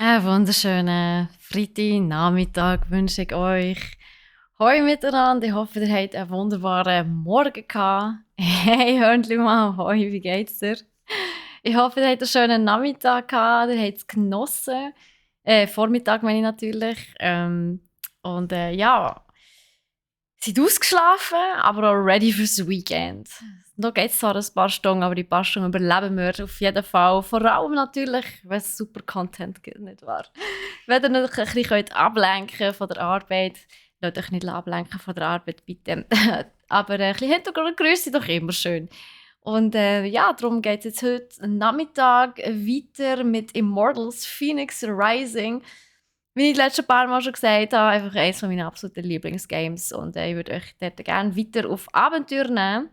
Einen wunderschönen Freitagnachmittag wünsche ich euch. Hoi miteinander, ich hoffe, ihr habt einen wunderbaren Morgen gehabt. Hey Hörnli mal, hoi, wie geht's dir? Ich hoffe, ihr habt einen schönen Nachmittag gehabt, ihr habt es genossen. Vormittag meine ich natürlich. Ja, sind ausgeschlafen, aber auch ready fürs Weekend. Noch geht es zwar ein paar Stunden, aber die paar Stunden überleben wir auf jeden Fall. Vor allem natürlich, wenn es super Content gibt, nicht wahr? Wenn ihr euch ein bisschen ablenken von der Arbeit, lasst euch nicht ablenken von der Arbeit, bitte. Aber ein bisschen Hintergrundgeräusche sind doch immer schön. Und ja, darum geht es jetzt heute Nachmittag weiter mit Immortals Phoenix Rising. Wie ich die letzten paar Mal schon gesagt habe, einfach eines meiner absoluten Lieblingsgames. Und ich würde euch dort gerne weiter auf Abenteuer nehmen.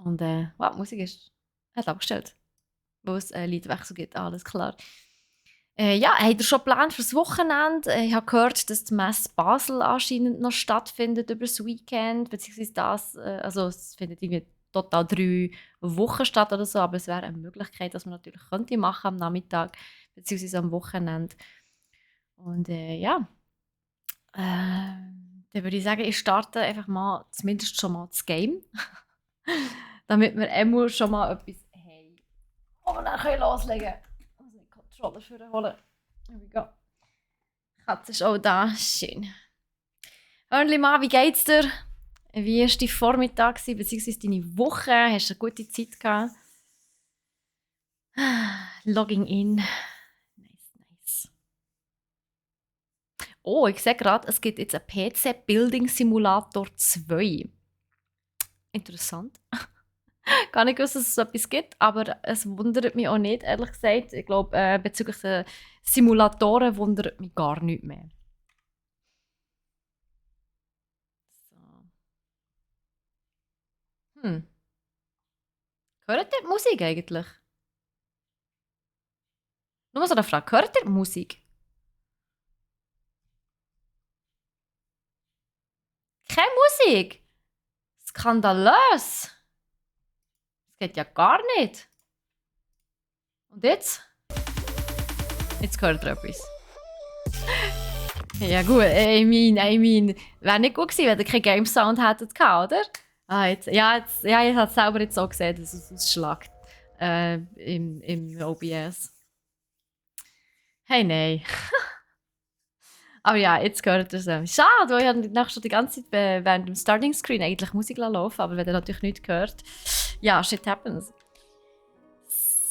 Und wow, die Musik hat abgestellt, wo es Liedwechsel gibt, alles klar. Ja, habt ihr schon geplant für das Wochenende? Ich habe gehört, dass die Messe Basel anscheinend noch stattfindet über das Weekend, beziehungsweise es findet irgendwie total 3 Wochen statt oder so, aber es wäre eine Möglichkeit, dass man natürlich könnte machen am Nachmittag, beziehungsweise am Wochenende. Und ja, dann würde ich sagen, ich starte einfach mal, zumindest schon mal das Game, damit wir immer schon mal etwas haben. Und dann können wir loslegen. Ich muss den Controller für holen. Here we go. Die Katze ist auch da. Schön. Hörnli Mann, wie geht's dir? Wie war dein Vormittag, beziehungsweise deine Woche? Hast du eine gute Zeit gehabt? Logging in. Nice. Oh, ich sehe gerade, es gibt jetzt einen PC Building Simulator 2. Interessant. Gar nicht gewusst, dass es so etwas gibt, aber es wundert mich auch nicht, ehrlich gesagt. Ich glaube, bezüglich der Simulatoren wundert mich gar nichts mehr. So. Hört ihr die Musik eigentlich? Nur so eine Frage, hört ihr die Musik? Keine Musik? Skandalös! Das geht ja gar nicht. Und jetzt? Jetzt hört ihr etwas. Ja gut, I mean, wäre nicht gut gewesen, wenn ihr keinen Game-Sound hättet gehabt, oder? Ich habe es selber jetzt auch gesehen, dass es ausschlägt im OBS. Hey, nein. Aber ja, jetzt gehört ihr es. Schade, weil ich habe nachher schon die ganze Zeit während dem Starting Screen eigentlich Musik laufen, aber wenn ihr natürlich nichts gehört, ja, shit happens.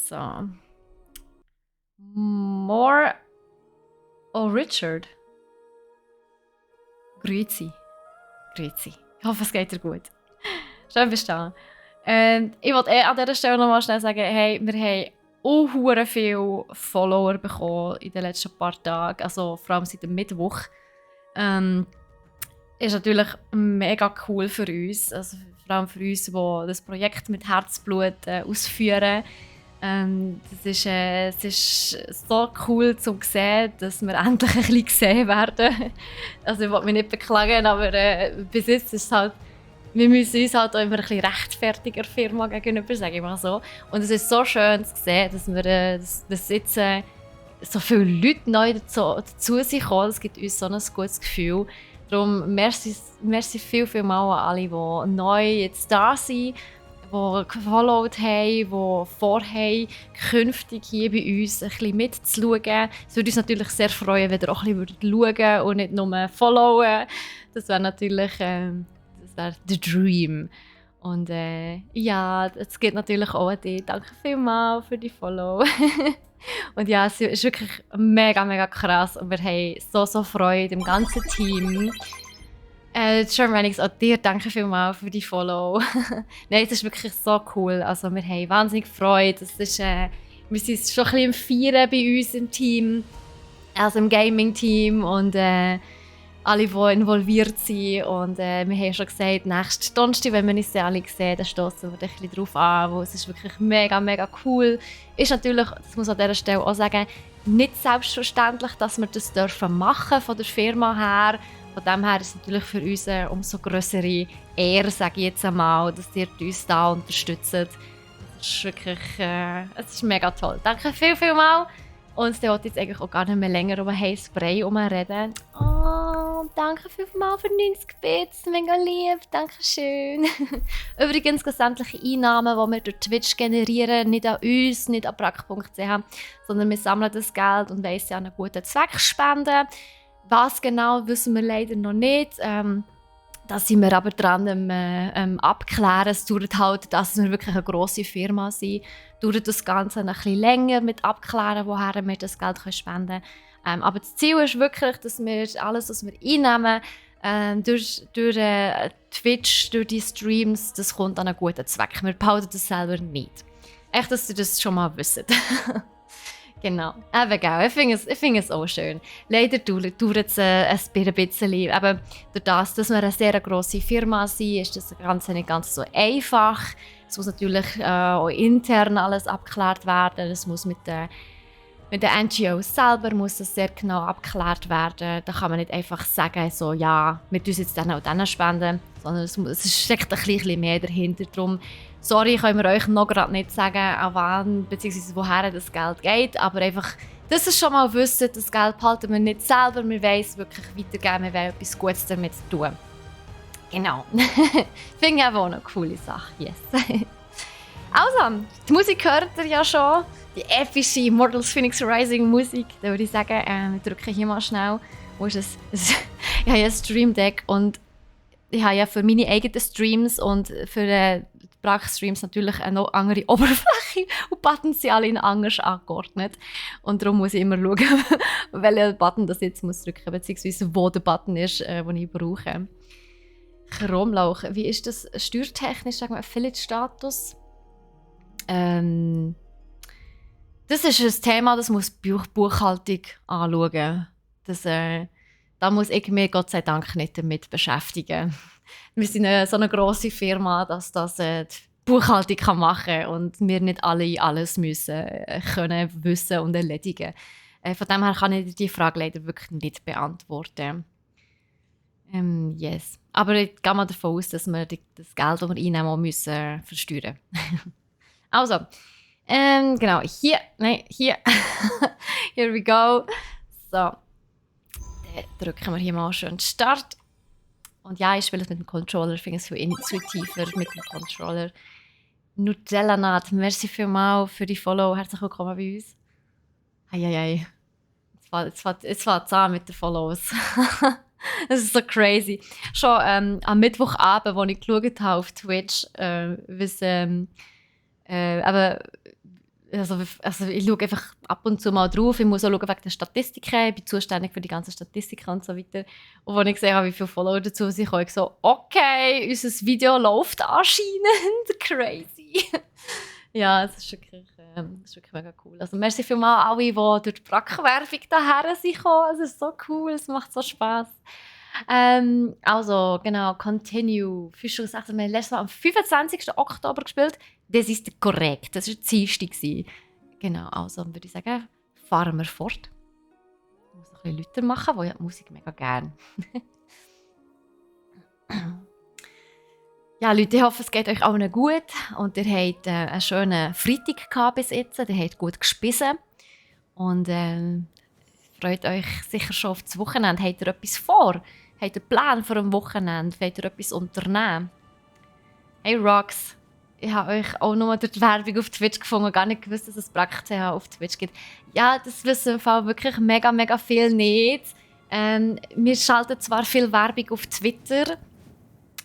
So. More. Oh, Richard. Grüezi. Ich hoffe, es geht dir gut. Schön verstanden. Ich wollte an dieser Stelle noch mal schnell sagen, hey, wir haben auch viele Follower bekommen in den letzten paar Tagen, also vor allem seit dem Mittwoch. Ist natürlich mega cool für uns, also vor allem für uns, die das Projekt mit Herzblut ausführen. Es ist so cool zu sehen, dass wir endlich ein bisschen gesehen werden. Also ich will mich nicht beklagen, aber bis jetzt ist es halt, wir müssen uns halt auch immer ein bisschen rechtfertigen der Firma gegenüber, sage ich mal so. Und es ist so schön zu sehen, dass wir dass jetzt so viele Leute neu dazu sind gekommen. Das gibt uns so ein gutes Gefühl. Darum merci viel mal an alle, die neu jetzt da sind, die gefollowt haben, die vorhaben, künftig hier bei uns ein bisschen mitzuschauen. Es würde uns natürlich sehr freuen, wenn ihr auch ein bisschen schauen würdet und nicht nur followen. Das wäre natürlich das wäre der Dream. Und ja, es geht natürlich auch an dich. Danke vielmals für die Follow. Und ja, es ist wirklich mega krass und wir haben so Freude im ganzen Team. Schon wenigstens auch dir, danke vielmals für die Follow. Nein, es ist wirklich so cool. Also wir haben wahnsinnig Freude. Wir sind schon ein bisschen im Feiern bei uns im Team, also im Gaming-Team und alle, die involviert sind. Und wir haben schon gesagt, nächsten Donnerstag, wenn wir uns alle sehen, dann stoßen wir ein bisschen drauf an. Wo es ist wirklich mega cool. Ist natürlich, das muss an dieser Stelle auch sagen, nicht selbstverständlich, dass wir das machen dürfen von der Firma her. Von dem her ist es natürlich für uns eine umso grössere Ehre, sage ich jetzt einmal, dass ihr uns da unterstützt. Es ist wirklich es ist mega toll. Danke vielmals Und der wollte jetzt eigentlich auch gar nicht mehr länger um Hey Spray herumreden. Oh, danke 5-mal für 90 Bits, mega lieb, danke schön. Übrigens, sämtliche Einnahmen, die wir durch Twitch generieren, nicht an uns, nicht an brack.ch, sondern wir sammeln das Geld und wollen es an einen guten Zweck spenden. Was genau, wissen wir leider noch nicht. Da sind wir aber dran abklären. Es dauert halt, dass wir wirklich eine grosse Firma sind. Dauert das Ganze ein bisschen länger mit abklären, woher wir das Geld spenden können. Aber das Ziel ist wirklich, dass wir alles, was wir einnehmen, durch Twitch, durch die Streams, das kommt an einen guten Zweck. Wir behalten das selber nicht. Echt, dass ihr das schon mal wisst. Genau, eben genau. Ich finde es auch schön. Leider dauert es ein bisschen. Aber durch das, dass wir eine sehr grosse Firma sind, ist das Ganze nicht ganz so einfach. Es muss natürlich auch intern alles abgeklärt werden. Es muss mit den NGOs selber muss das sehr genau abgeklärt werden. Da kann man nicht einfach sagen, so, ja, wir tun jetzt dann auch denen spenden, sondern es steckt ein bisschen mehr dahinter. Darum, sorry, können wir euch noch gerade nicht sagen, an wann bzw. woher das Geld geht, aber einfach, dass ihr schon mal wisst, das Geld behalten wir nicht selber, wir wollen es wirklich weitergeben, wir wollen etwas Gutes damit tun. Genau. Finde ich auch eine coole Sache, yes. Also, die Musik hört ihr ja schon. Die epische Immortals Phoenix Rising Musik. Da würde ich sagen, wir drücken hier mal schnell. Wo ist es? Ich habe ja ein Stream Deck und ich habe ja für meine eigenen Streams und für die Brack-Streams natürlich eine noch andere Oberfläche und Buttons sind alle anders angeordnet. Und darum muss ich immer schauen, welchen Button das jetzt muss drücken, beziehungsweise wo der Button ist, den ich brauche. Chromlauch, wie ist das steuertechnisch, sagen wir, Affiliate-Status? Das ist ein Thema, das muss die Buchhaltung anschauen. Da muss ich mich Gott sei Dank nicht damit beschäftigen. Wir sind so eine grosse Firma, dass das die Buchhaltung machen kann und wir nicht alle alles müssen können, wissen und erledigen. Von dem her kann ich die Frage leider wirklich nicht beantworten. Yes. Aber ich gehe mal davon aus, dass wir das Geld, das wir einnehmen, auch müssen versteuern. Also, genau, hier, here we go. So, dann drücken wir hier mal schön Start. Und ja, ich spiele es mit dem Controller, ich finde es viel intuitiver mit dem Controller. Nutella-Nat, merci vielmals für die Follow, herzlich willkommen bei uns. Eieiei, jetzt fängt es an mit den Follows. Das ist so crazy. Schon am Mittwochabend, als ich geschaut habe auf Twitch, aber also ich schaue einfach ab und zu mal drauf. Ich muss auch schauen wegen der Statistiken. Ich bin zuständig für die ganzen Statistiken und so weiter. Und als ich gesehen habe, wie viele Follower dazu sind, habe ich so, okay, unser Video läuft anscheinend. Crazy. Ja, es ist wirklich mega cool. Also merci vielmals alle, die durch die Brack-Werbung hierher sind gekommen. Es ist so cool, es macht so Spass. Also, genau, Continue. Fischer sagt, wir haben letztes Mal am 25. Oktober gespielt. Das ist korrekt, das war Dienstag. Genau, also würde ich sagen, fahren wir fort. Ich muss noch ein bisschen lauter machen, weil ich die Musik mega gerne. Ja, Leute, ich hoffe, es geht euch allen gut und ihr habt einen schönen Freitag gehabt bis jetzt. Ihr habt gut gespissen und freut euch sicher schon auf das Wochenende. Habt ihr etwas vor? Habt ihr einen Plan für ein Wochenende? Wollt ihr etwas unternehmen? Hey Rox, ich habe euch auch nur durch die Werbung auf Twitch gefunden, gar nicht gewusst, dass es brack.ch auf Twitch gibt. Ja, das wissen im Fall wirklich mega, mega viel nicht. Wir schalten zwar viel Werbung auf Twitter,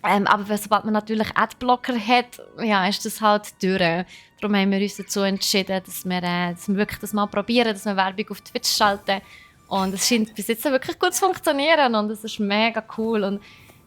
aber sobald man natürlich Adblocker hat, ja, ist das halt durch. Darum haben wir uns dazu entschieden, dass wir wirklich das mal probieren, dass wir Werbung auf Twitch schalten. Und es scheint bis jetzt wirklich gut zu funktionieren und es ist mega cool. Und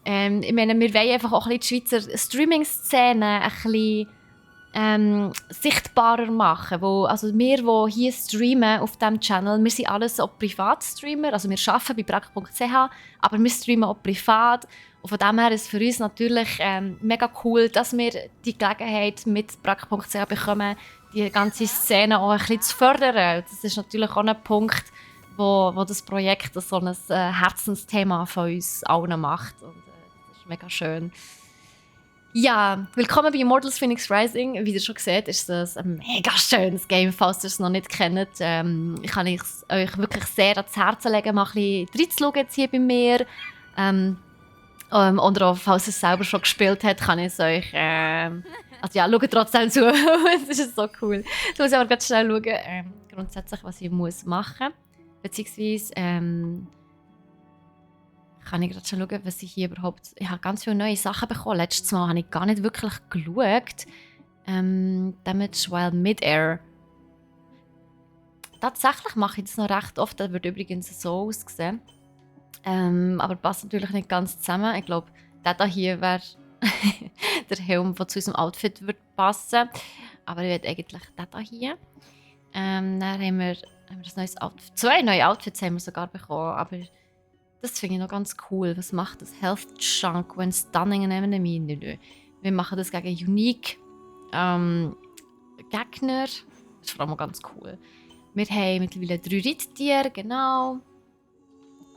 ich meine, wir wollen einfach auch ein bisschen die Schweizer Streaming-Szene ein bisschen sichtbarer machen. Also wir, die hier streamen auf diesem Channel, wir sind alles so Privatstreamer. Also wir arbeiten bei brack.ch, aber wir streamen auch privat. Und von dem her ist es für uns natürlich mega cool, dass wir die Gelegenheit mit brack.ch bekommen, die ganze Szene auch ein bisschen zu fördern. Das ist natürlich auch ein Punkt, wo das Projekt so ein Herzensthema von uns allen macht. Und das ist mega schön. Ja, willkommen bei Immortals Phoenix Rising. Wie ihr schon seht, ist das ein mega schönes Game, falls ihr es noch nicht kennt. Ich kann es euch wirklich sehr ans Herz legen, mal ein bisschen reinzuschauen jetzt hier bei mir. Oder auch, falls ihr es selber schon gespielt habt, kann ich es euch... also ja, schaut trotzdem zu. Es ist so cool. Ich muss aber ganz schnell schauen, grundsätzlich, was ich machen muss. Beziehungsweise... kann ich gerade schon schauen, was ich hier überhaupt... Ich habe ganz viele neue Sachen bekommen. Letztes Mal habe ich gar nicht wirklich geschaut. Damage while mid-air. Tatsächlich mache ich das noch recht oft. Das wird übrigens so aussehen. Aber passt natürlich nicht ganz zusammen. Ich glaube, der hier wäre der Helm, der zu unserem Outfit wird passen. Aber ich will eigentlich den hier. Dann haben wir ein neues Outfit. 2 neue Outfits haben wir sogar bekommen. Aber das finde ich noch ganz cool. Was macht das? Health Chunk when stunning an enemy? Nö. Wir machen das gegen Unique Gegner. Das ist vor allem ganz cool. Wir haben mittlerweile 3 Reittiere, genau.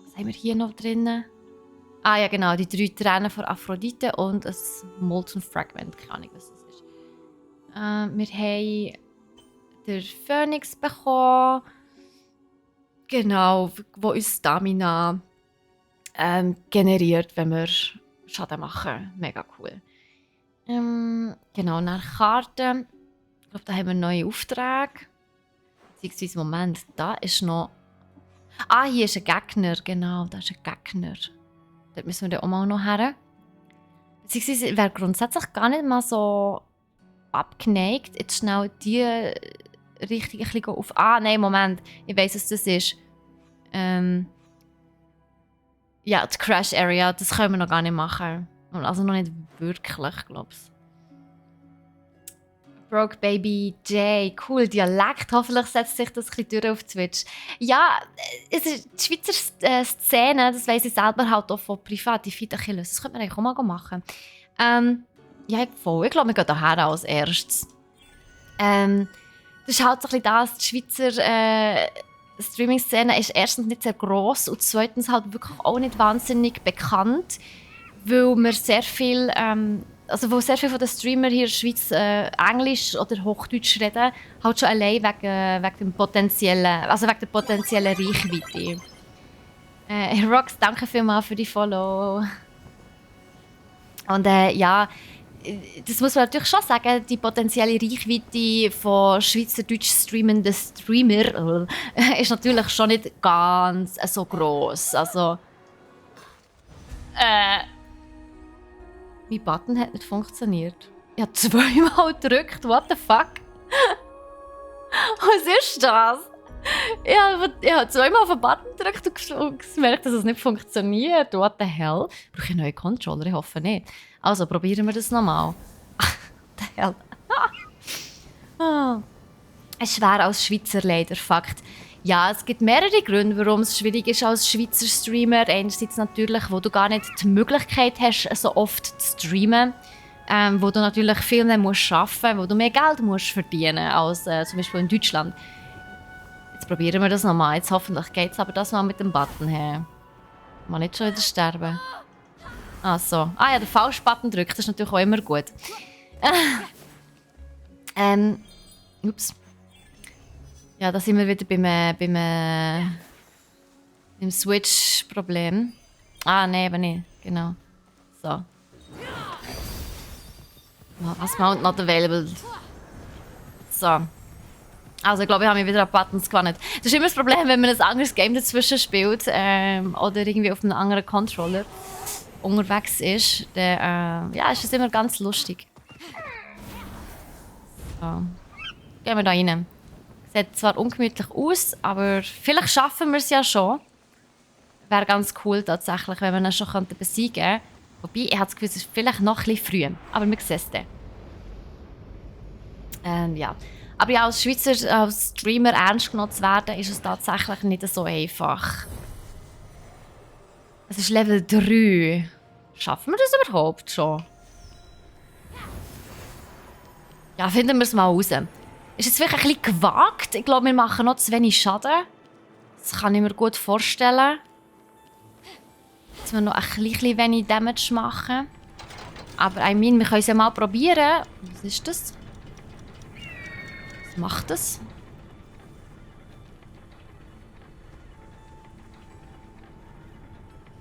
Was haben wir hier noch drin? Ah ja, genau, die 3 Tränen von Aphrodite und ein Molten Fragment. Keine Ahnung, was das ist. Wir haben den Phoenix bekommen. Genau, wo uns Stamina generiert, wenn wir Schaden machen. Mega cool. Genau, nach Karten. Ich glaube, da haben wir neue Aufträge. Beziehungsweise, Moment, da ist noch... Ah, hier ist ein Gegner, genau, da ist ein Gegner. Dort müssen wir dann auch mal noch her. Beziehungsweise, ich wäre grundsätzlich gar nicht mal so abgeneigt, jetzt schnell die Richtung ein bisschen auf... Ah, nein, Moment, ich weiss, was das ist. Ja, die Crash Area, das können wir noch gar nicht machen. Also noch nicht wirklich, glaube ich. Broke Baby J, cool, Dialekt. Hoffentlich setzt sich das ein bisschen durch auf Twitch. Ja, es ist die Schweizer Szene, das weiss ich selber halt auch von private Fiete. Das könnte man eigentlich auch mal machen. Ja, voll. Ich glaube, wir gehen hierher als erstes. Das ist halt so ein bisschen das, die Schweizer Streaming-Szene ist erstens nicht sehr gross und zweitens halt wirklich auch nicht wahnsinnig bekannt, weil wir sehr viel... Also, wo sehr viele von den Streamern hier in der Schweiz Englisch oder Hochdeutsch reden, halt schon allein wegen der potenziellen Reichweite. Rox, danke vielmals für die Follow. Und ja, das muss man natürlich schon sagen, die potenzielle Reichweite von schweizerdeutsch streamenden Streamer ist natürlich schon nicht ganz so gross. Also, mein Button hat nicht funktioniert. Ich habe 2-mal gedrückt. What the fuck? Was ist das? Ich habe 2-mal auf den Button gedrückt und gemerkt, dass es nicht funktioniert. What the hell? Brauche ich einen neuen Controller? Ich hoffe nicht. Also, probieren wir das nochmal. What the hell? Es ist schwer als Schweizer leider, Fakt. Ja, es gibt mehrere Gründe, warum es schwierig ist als Schweizer Streamer. Einerseits natürlich, wo du gar nicht die Möglichkeit hast, so oft zu streamen. Wo du natürlich viel mehr musst arbeiten musst, wo du mehr Geld musst verdienen als zum Beispiel in Deutschland. Jetzt probieren wir das nochmal. Jetzt hoffentlich geht es aber das mal mit dem Button her. Mal nicht schon wieder sterben. Ah, so. Ah ja, der falsche Button drückt. Das ist natürlich auch immer gut. Ups. Ja, da sind wir wieder beim Switch-Problem. Ah, nein, aber nicht. Genau. So. Was Mount not available. So. Also, ich glaube, ich habe mich wieder an Buttons gewandt. Das ist immer das Problem, wenn man ein anderes Game dazwischen spielt oder irgendwie auf einem anderen Controller unterwegs ist. Dann ja, ist das immer ganz lustig. So. Gehen wir da rein. Sieht zwar ungemütlich aus, aber vielleicht schaffen wir es ja schon. Wäre ganz cool tatsächlich, wenn wir ihn schon besiegen könnten. Wobei, ich habe das Gefühl, es ist vielleicht noch ein bisschen früh. Aber wir sehen es dann. Ja. Aber ja, als Schweizer, als Streamer ernst genommen zu werden, ist es tatsächlich nicht so einfach. Es ist Level 3. Schaffen wir das überhaupt schon? Ja, finden wir es mal raus. Ist jetzt vielleicht ein bisschen gewagt. Ich glaube, wir machen noch zu wenig Schaden. Das kann ich mir gut vorstellen. Dass wir noch ein bisschen wenig Damage machen. Aber I mean, wir können es ja mal probieren. Was ist das? Was macht das?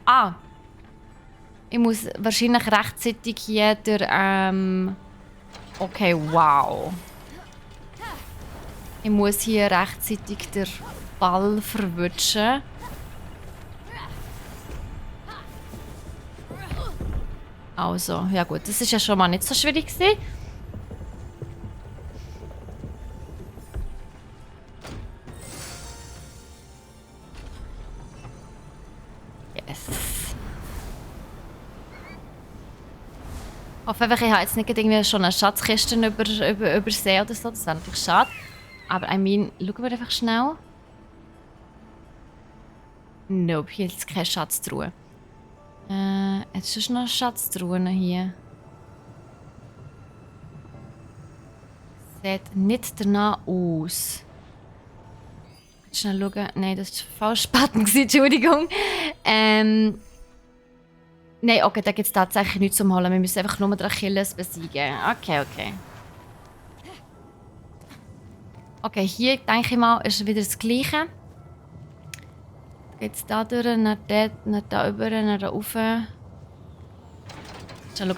Ah. Ich muss wahrscheinlich rechtzeitig hier der, okay, wow. Ich muss hier rechtzeitig den Ball verwutschen. Also, ja gut, das ist ja schon mal nicht so schwierig gewesen. Yes. Ich hoffe einfach, ich habe jetzt nicht irgendwie schon eine Schatzkiste übersehen oder so. Das wäre natürlich schade. Aber I mean, schauen wir einfach schnell. Nope, hier ist keine Schatztruhe. Jetzt ist noch Schatztruhen hier. Sieht nicht danach aus. Schnell schauen. Nein, das war falsch Button, Entschuldigung. Nein, okay, da gibt es tatsächlich nichts zum Holen. Wir müssen einfach nur den Achilles besiegen. Okay, okay. Okay, hier denke ich mal, ist wieder das Gleiche. Geht es da durch, nach dort, nach da über, nach da rauf. Schau, der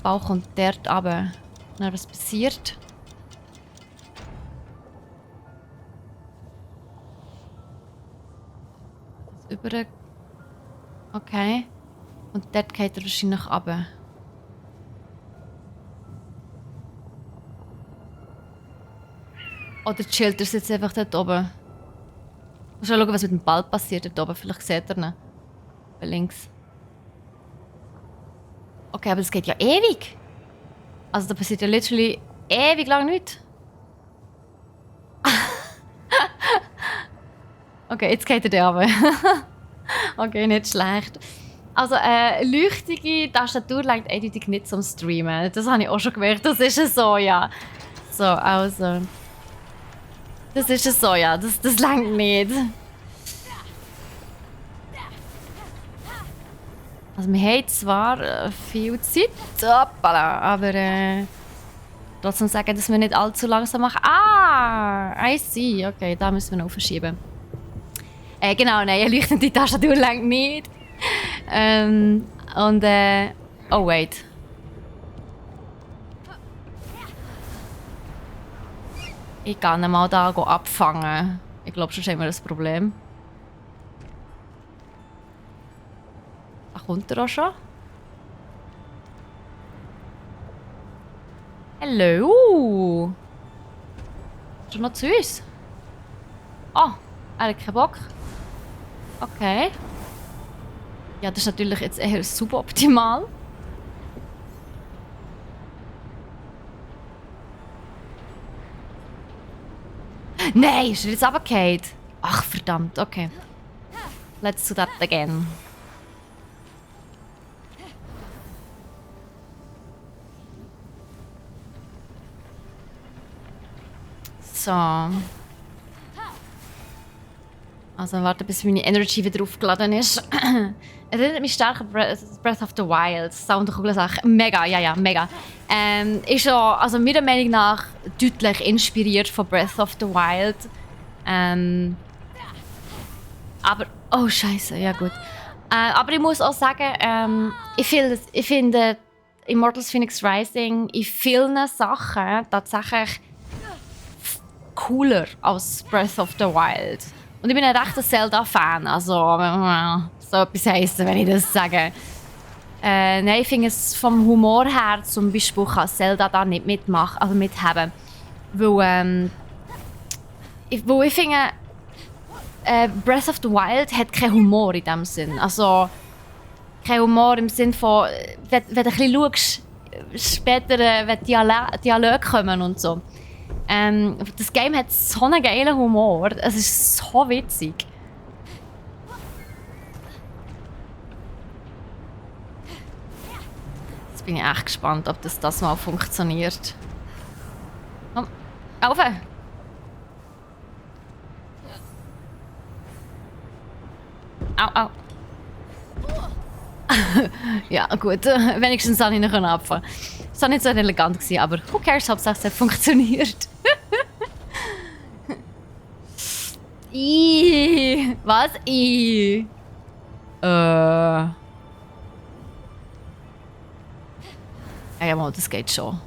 Bau kommt dort runter. Dann was passiert? Das über. Okay. Und dort geht er wahrscheinlich runter. Oder chillt er jetzt einfach dort oben? Mal schauen, was mit dem Ball passiert dort oben. Vielleicht seht ihr ihn. Bei links. Okay, aber das geht ja ewig. Also da passiert ja literally ewig lang nichts. Okay, jetzt geht er da runter. Okay, nicht schlecht. Also leuchtige Tastatur reicht eindeutig nicht zum Streamen. Das habe ich auch schon gemerkt. Das ist so, ja. So, also. Das ist so, ja. Das reicht nicht. Also wir haben zwar viel Zeit, hoppala, aber trotzdem sagen, dass wir nicht allzu langsam machen. Ah, I see. Okay, da müssen wir noch verschieben. Genau, nein, eine leuchtende Tastatur reicht nicht. Oh wait. Ich kann ihn mal da abfangen. Ich glaube, sonst haben wir ein Problem. Ach, kommt er auch schon? Hallo! Schon noch zu uns? Oh, er hat keinen Bock. Okay. Ja, das ist natürlich jetzt eher suboptimal. Nein, ist er jetzt runtergefallen? Ach, verdammt, okay. Let's do that again. So. Also warte, bis meine Energy wieder aufgeladen ist. Erinnert mich stark an Breath of the Wild. Soundkugelsache. Mega, ja, mega. Ist ja, also meiner Meinung nach, deutlich inspiriert von Breath of the Wild. Aber, oh Scheiße, ja gut. Aber ich muss auch sagen, ich finde Immortals Phoenix Rising in vielen Sachen tatsächlich cooler als Breath of the Wild. Und ich bin ein rechter Zelda-Fan, also so etwas heissen, wenn ich das sage. Nein, ich finde es vom Humor her zum Beispiel kann Zelda da nicht mitmachen, also mithaben. Weil ich finde, Breath of the Wild hat keinen Humor in dem Sinn. Also kein Humor im Sinn von, wenn du ein bisschen schaust, später, wenn Dialoge kommen und so. Das Game hat so einen geilen Humor. Es ist so witzig. Jetzt bin ich echt gespannt, ob das mal funktioniert. Komm, rauf! Au, au. Ja, gut. Wenigstens habe ich noch abfahren. Es war nicht so elegant, aber who cares, Hauptsache es hat funktioniert. Was? Ja, mal, das geht schon.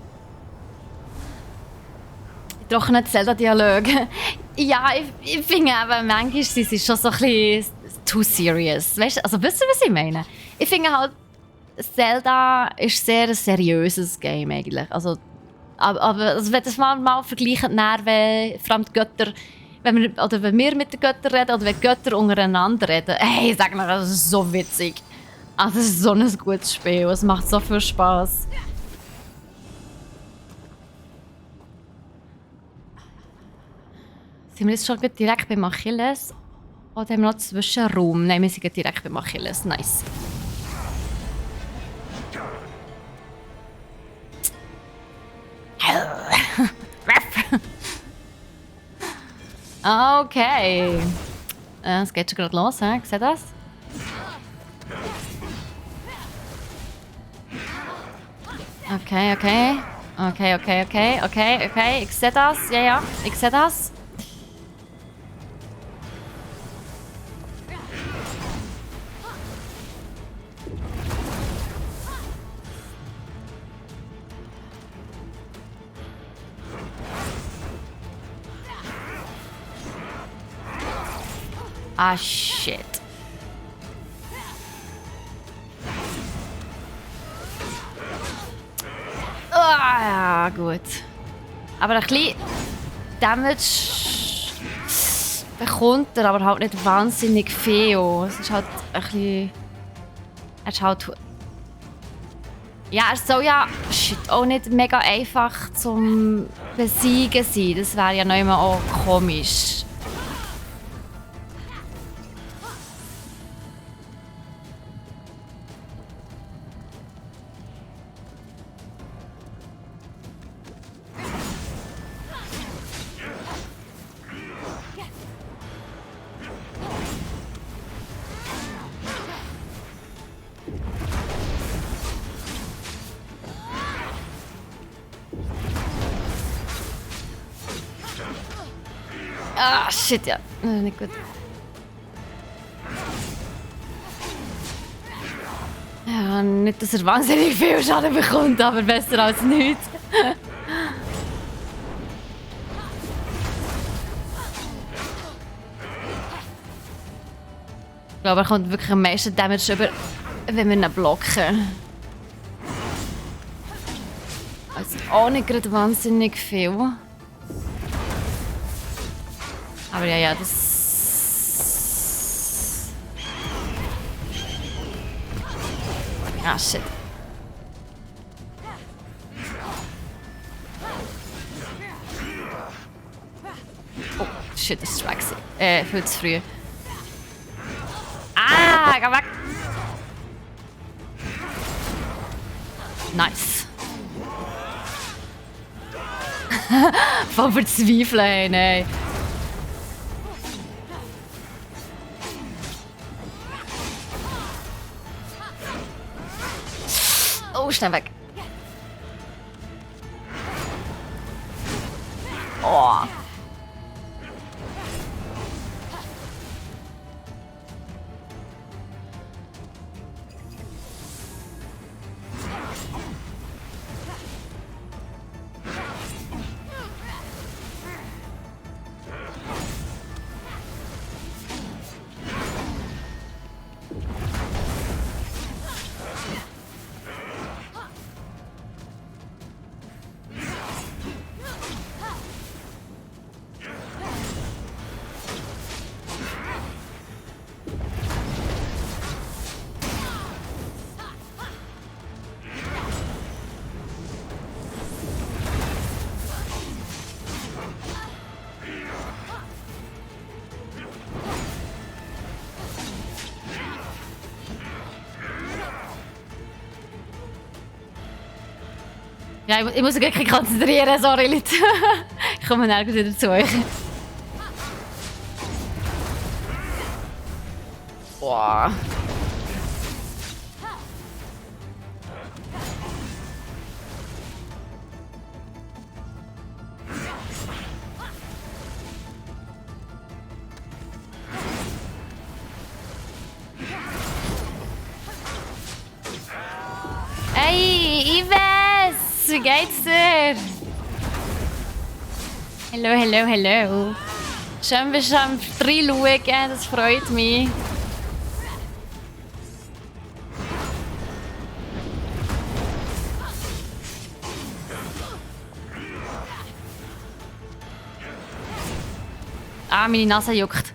Trockene Zelda-Dialoge. Ja, ich finde aber manchmal sie sind schon so ein bisschen too serious. Weißt du, also wisst ihr, was ich meine? Ich finde halt, Zelda ist sehr ein seriöses Game eigentlich. Also, aber also, wenn das mal vergleichen, vor allem die Götter, wenn wir mit den Göttern reden oder wenn die Götter untereinander reden, hey, sag mal, das ist so witzig. Also, das ist so ein gutes Spiel, es macht so viel Spaß. Sind wir jetzt schon direkt beim Achilles? Oder haben wir noch Zwischenraum? Nein, wir sind direkt beim Achilles. Nice. Okay. Es geht schon gerade los, hä? Seht ihr das? Okay, okay. Okay. Ich sehe das. Ja, ich sehe das. Ah, shit. Ah, ja, gut. Aber ein bisschen Damage bekommt er, aber halt nicht wahnsinnig viel. Es ist halt ein bisschen... Er ist halt... Ja, er soll ja auch nicht mega einfach zum Besiegen sein. Das wäre ja noch immer auch komisch. Ah, shit, ja. Nicht gut. Ja, nicht, dass er wahnsinnig viel Schaden bekommt, aber besser als nichts. Ich glaube, er kommt wirklich am meisten Damage über, wenn wir ihn blocken. Also auch nicht gerade wahnsinnig viel. Aber ja, das... Ah, shit. Oh, shit, das ist weg. Viel zu früh. Ah, geh weg! Nice. Voll verzweifeln, ey. Oh, schnell weg. Oh. Ja, ich muss mich wirklich konzentrieren, sorry Leute. Ich komme nirgends wieder zu euch. Boah. wie geht's dir? Hallo, hallo, hallo. Schön, bist du am reinschauen, das freut mich. Ah, meine Nase juckt.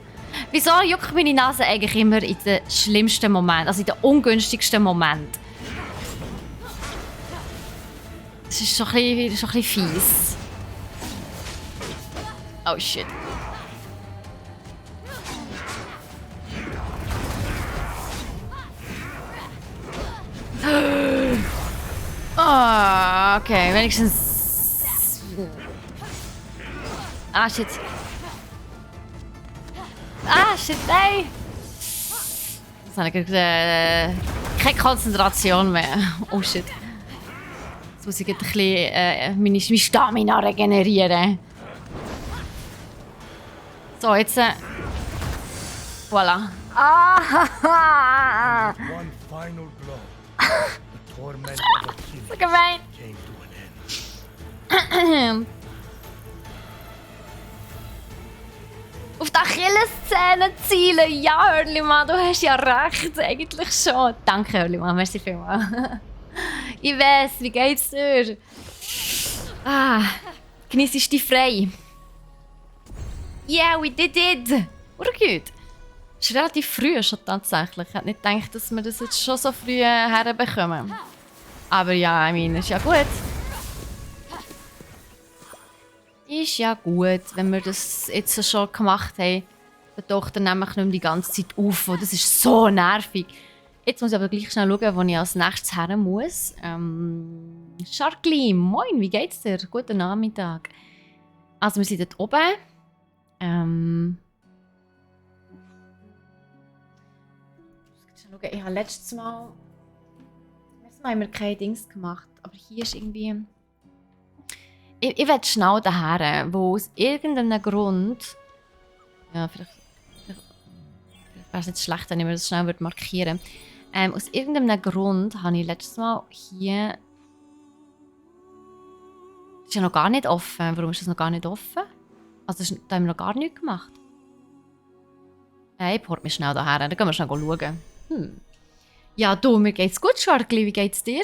Wieso juckt meine Nase eigentlich immer in den schlimmsten Momenten, also in den ungünstigsten Momenten? Das ist schon ein bisschen fies. Oh shit. Oh, okay, wenigstens. Ah shit. Ah shit, nein! Jetzt habe ich keine Konzentration mehr. Oh shit. Jetzt muss ich ein bisschen meine Stamina regenerieren. So, jetzt. Voilà. Ah! One final blow. The torment of So gemein. came to an end. Auf die Achillessehne zielen. Ja, Hörlimann, du hast ja recht. Eigentlich schon. Danke, Hörlimann. Merci vielmals. Ich weiß, wie geht's dir? Ah, genießt dich frei. Yeah, we did it. Oder gut? Es ist relativ früh schon tatsächlich. Ich hätte nicht gedacht, dass wir das jetzt schon so früh herbekommen. Aber ja, I mean, ist ja gut. Ist ja gut, wenn wir das jetzt schon gemacht haben. Der Tochter nämlich nicht mehr die ganze Zeit auf. Das ist so nervig. Jetzt muss ich aber gleich schnell schauen, wo ich als nächstes her muss. Charlie, moin, wie geht's dir? Guten Nachmittag. Also wir sind dort oben. Ich habe letztes Mal haben wir keine Dings gemacht, aber hier ist irgendwie... Ich will schnell daher, wo aus irgendeinem Grund... Ja, vielleicht wäre es jetzt schlecht, wenn ich mir das schnell markieren würde. Aus irgendeinem Grund habe ich letztes Mal hier... Das ist ja noch gar nicht offen. Warum ist das noch gar nicht offen? Also da haben wir noch gar nichts gemacht. Ich port mich schnell daher, dann gehen wir schnell schauen. Ja, du, mir geht's gut, Charlie. Wie geht's dir?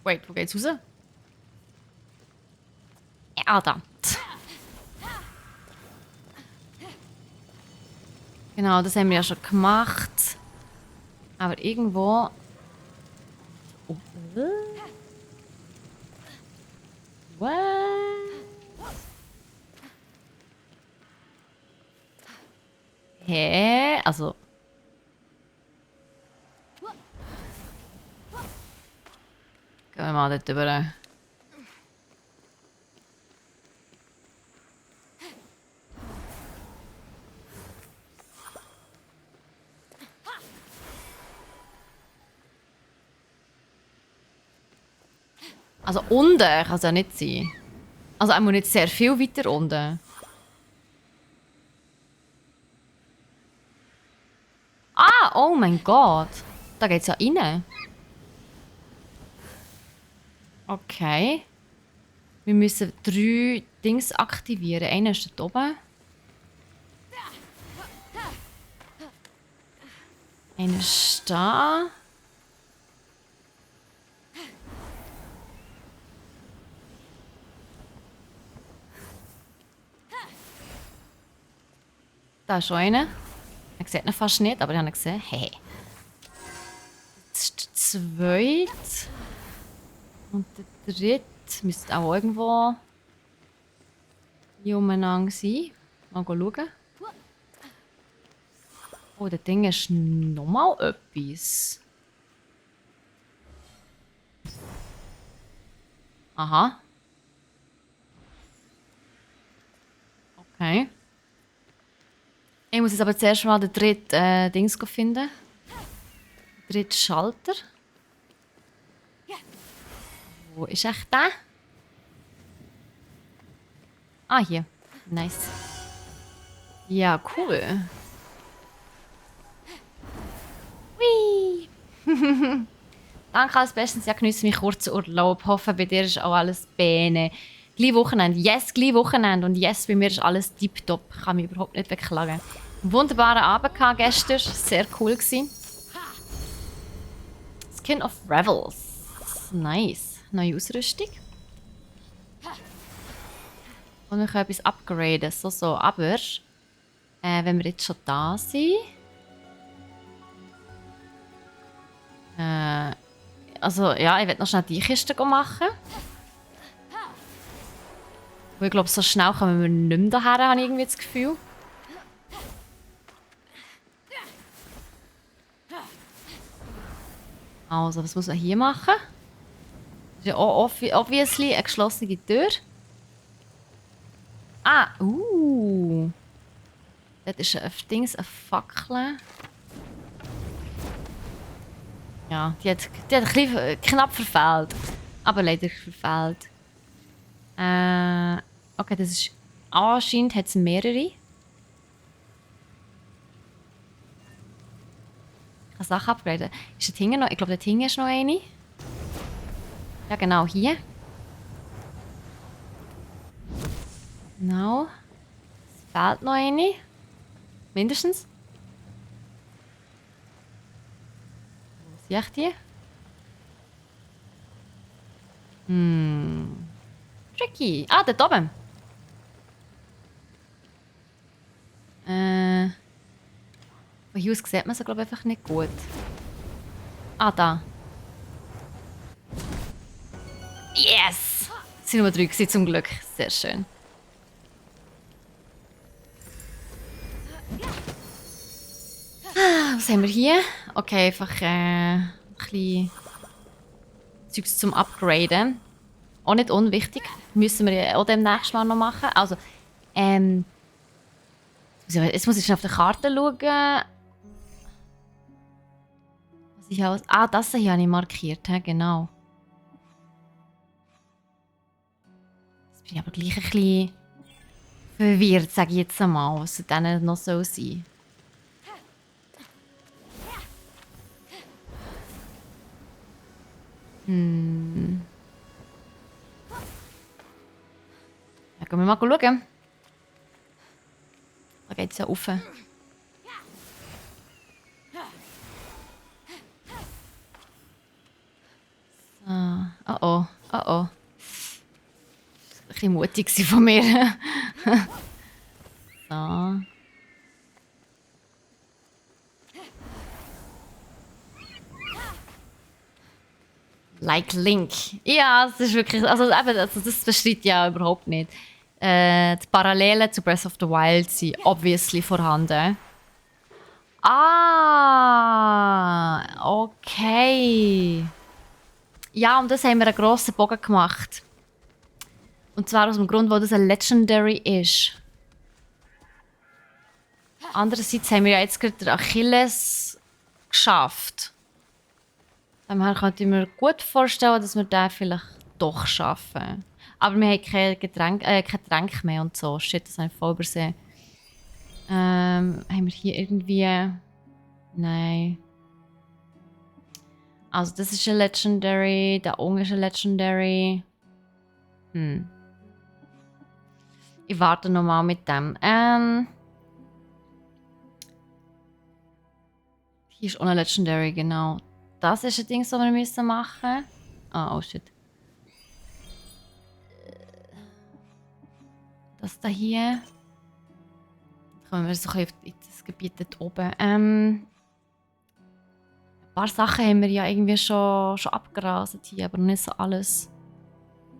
Wait, wo geht's raus? Ja, da. Genau, das haben wir ja schon gemacht. Aber irgendwo... Oh. What? Hä? Also... Gehen wir mal dort drüber. Also unten kann es ja nicht sein. Also einmal nicht sehr viel weiter unten. Ah, oh mein Gott. Da geht's ja rein. Okay. Wir müssen 3 Dings aktivieren. Einer ist dort oben. Einer ist da. Da ist schon einer. Er sieht ihn fast nicht, aber ich habe ihn gesehen. Hey. Das ist der zweite. Und der dritte müsste auch irgendwo hier umeinander sein. Mal schauen. Oh, das Ding ist nochmal etwas. Aha. Okay. Ich muss jetzt aber zuerst mal den dritten Dings finden. Den dritten Schalter. Wo ist echt der? Ah, hier. Nice. Ja, cool. Hui. Danke als bestens. Ja, genieße mich kurz Urlaub. Hoffe, bei dir ist auch alles bene. Gleich Wochenende. Yes, gleich Wochenende. Und yes, bei mir ist alles tipptopp. Ich kann mich überhaupt nicht beklagen. Einen wunderbaren Abend gehabt gestern. Sehr cool gewesen. Skin of Revels. Nice. Neue Ausrüstung. Und wir können etwas upgraden. So. Aber, wenn wir jetzt schon da sind... also, ja, ich werde noch schnell die Kiste machen. Weil ich glaube, so schnell kommen wir nicht mehr daher, habe ich irgendwie das Gefühl. Also, was muss man hier machen? Das ist ja auch obviously eine geschlossene Tür. Ah, das ist ein Dings, eine Fackel. Ja, die hat ein bisschen knapp verfehlt. Aber leider verfehlt. Okay, das ist... Anscheinend hat es mehrere. Ich kann Sachen upgraden. Ist dort hinten noch... Ich glaube, dort hinten ist noch eine. Ja, genau, hier. Genau. Es fehlt noch eine. Mindestens. Wo sehe ich die? Tricky. Ah, dort oben. Von hier aus sieht man sie, glaube ich, einfach nicht gut. Ah, da. Yes! Es sind nur 3 gewesen, zum Glück. Sehr schön. Was haben wir hier? Okay, einfach ein bisschen Zeugs zum Upgraden. Auch nicht unwichtig. Müssen wir ja auch demnächst mal noch machen. Also, jetzt muss ich schon auf der Karte schauen. Was ich alles... Ah, das hier habe ich markiert, genau. Jetzt bin ich aber gleich ein bisschen verwirrt, sage ich jetzt einmal, was es dann noch so sein. Ja, gehen wir mal schauen. Da geht es ja rauf. So. Oh oh, oh oh. Das war ein bisschen mutig von mir. So. Like Link. Ja, das ist wirklich... Also, eben, das bestreitet ja überhaupt nicht. Die Parallelen zu Breath of the Wild sind obviously vorhanden. Ah, okay. Ja, und das haben wir einen grossen Bogen gemacht. Und zwar aus dem Grund, wo das ein Legendary ist. Andererseits haben wir ja jetzt gerade den Achilles geschafft. Daher könnte ich mir gut vorstellen, dass wir den vielleicht doch schaffen. Aber wir haben kein Getränk mehr und so. Shit, das habe ich voll übersehen. Haben wir hier irgendwie... Nein. Also das ist ein Legendary. Der unten ist ein Legendary. Ich warte nochmal mit dem. Hier ist auch ein Legendary, genau. Das ist ein Ding, das wir machen müssen. Oh shit. Das da hier. Kommen wir so ein bisschen in das Gebiet dort oben. Ein paar Sachen haben wir ja irgendwie schon abgerastet hier, aber noch nicht so alles.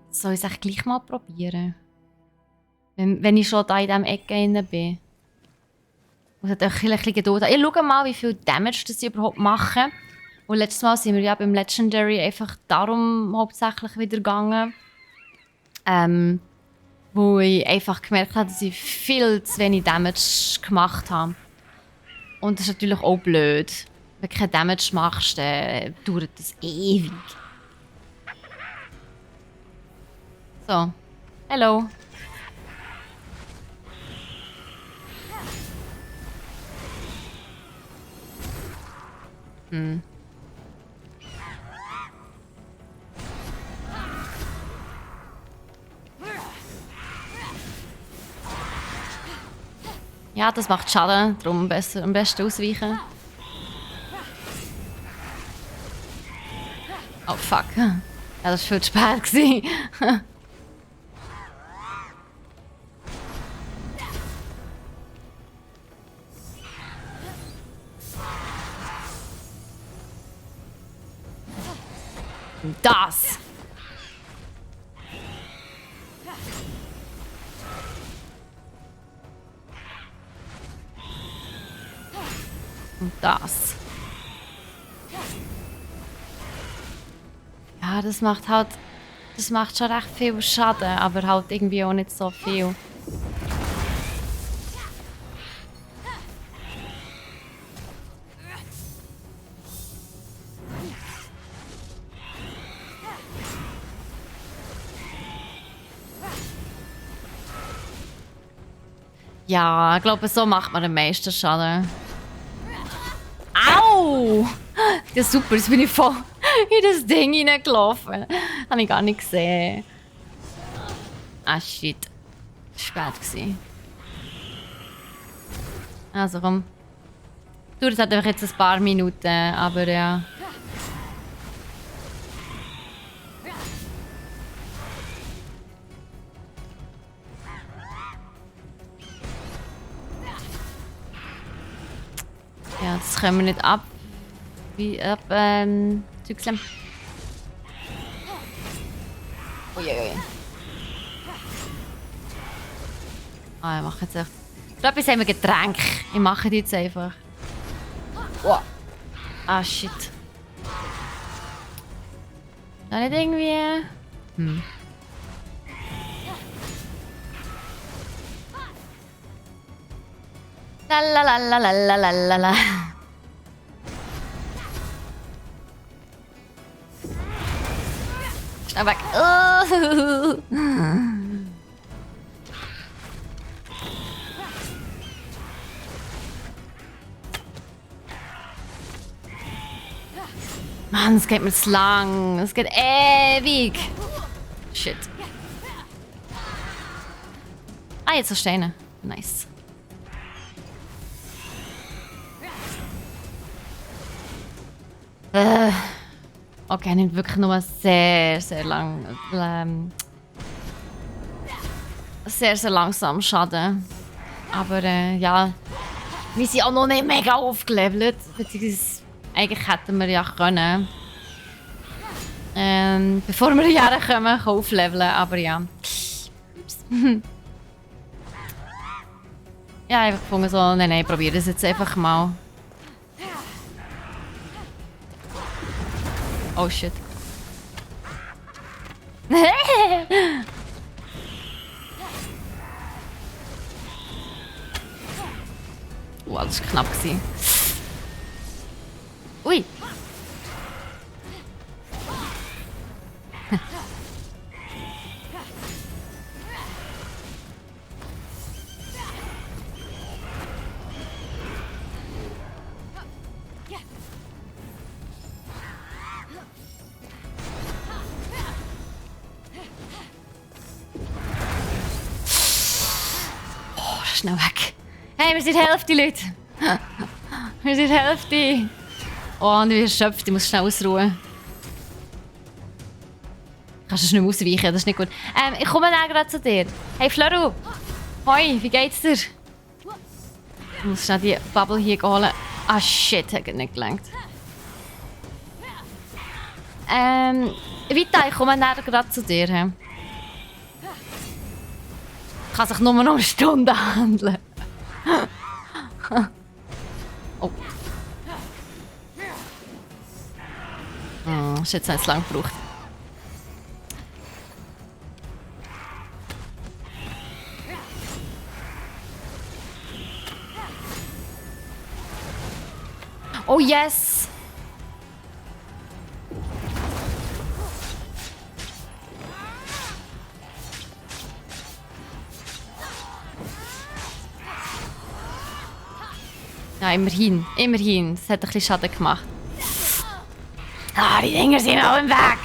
Soll ich es gleich mal probieren? Wenn ich schon da in dieser Ecke drin bin. Ich muss ein bisschen Geduld haben. Ich schaue mal, wie viel Damage das sie überhaupt machen. Und letztes Mal sind wir ja beim Legendary einfach darum hauptsächlich wieder gegangen. Wo ich einfach gemerkt habe, dass ich viel zu wenig Damage gemacht habe. Und das ist natürlich auch blöd. Wenn du keinen Damage machst, dann dauert das ewig. So. Hello. Hm. Ja, das macht Schaden, darum am besten ausweichen. Oh fuck. Ja, das war viel zu spät gewesen. Das! Und das. Ja, das macht halt... Das macht schon recht viel Schaden, aber halt irgendwie auch nicht so viel. Ja, ich glaube, so macht man am meisten Schaden. Au! Ja, super, jetzt bin ich voll in das Ding hineingelaufen. Habe ich gar nicht gesehen. Ah, shit. Spät gewesen. Also komm. Das hat einfach jetzt ein paar Minuten, aber ja. Ja, das können wir nicht ab. Wie ab, Zügseln. Uiuiui. Ah, ich mache jetzt echt. Ich glaube, jetzt haben wir Getränk. Ich mache die jetzt einfach. Wow. Ah, shit. Da nicht irgendwie. Lalalalalalala. Schnell weg. Mann, es geht mir zu lang. Es geht ewig. Shit. Ah, jetzt so Steine. Nice. Okay, nimmt wirklich nur sehr, sehr lang. Sehr, sehr langsam Schaden. Aber ja, wir sind auch noch nicht mega aufgelevelt. Beziehungsweise, eigentlich hätten wir ja können. Bevor wir hierher kommen, aufleveln. Aber ja. Ja, einfach gefunden so, nein, probier das jetzt einfach mal. Oh shit. Wow, das war knapp. Ui. Schnell weg. Hey, wir sind Hälfte, Leute. Wir sind Hälfte. Oh, und ich bin erschöpft. Ich muss schnell ausruhen. Kannst du nicht mehr ausweichen, das ist nicht gut. Ich komme dann gerade zu dir. Hey, Floru. Hoi, wie geht's dir? Ich muss schnell die Bubble hier holen. Ah, shit, hat nicht gelangt. Vita, ich komme dann gerade zu dir. He? Kann sich nur noch eine Stunde handeln. Oh. Oh, ist jetzt nicht lang gebraucht. Oh yes! Ja, immerhin. Immerhin. Das hat ein bisschen Schaden gemacht. Ah, die Dinger sind auch im Weg.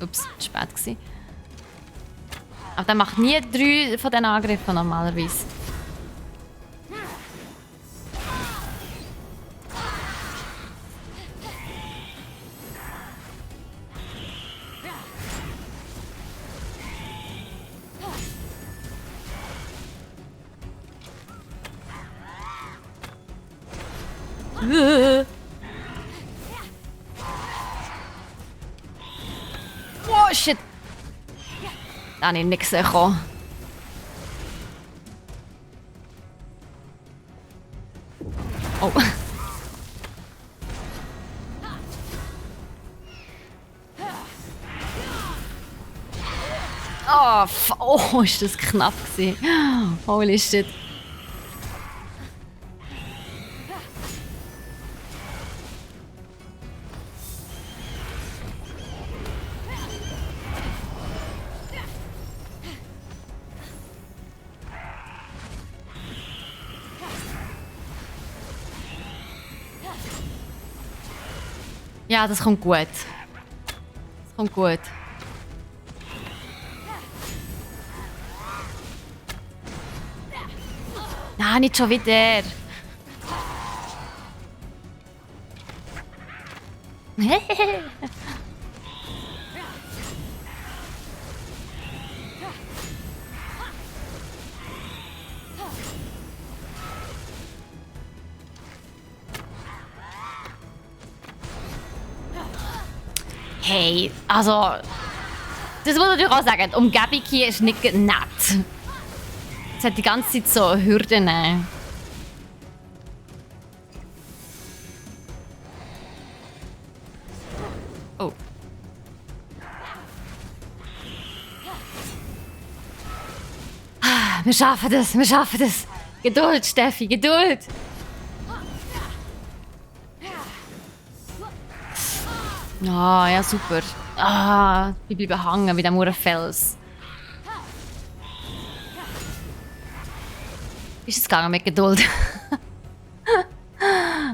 Ups, spät gewesen. Aber der macht nie 3 von diesen Angriffen normalerweise. Oh shit! Da habe ich nichts bekommen. Oh. Oh, ist das knapp gewesen. Holy shit. Ja, das kommt gut. Das kommt gut. Ah, nicht schon wieder. Hey, also, das muss ich auch sagen, die Umgebung hier ist nicht nett. Es hat die ganze Zeit so Hürden. Oh. Wir schaffen das, wir schaffen das. Geduld, Steffi, Geduld. Ah, ja, super. Ah, ich bleibe hängen wie dem Fels. Ist es gegangen mit Geduld?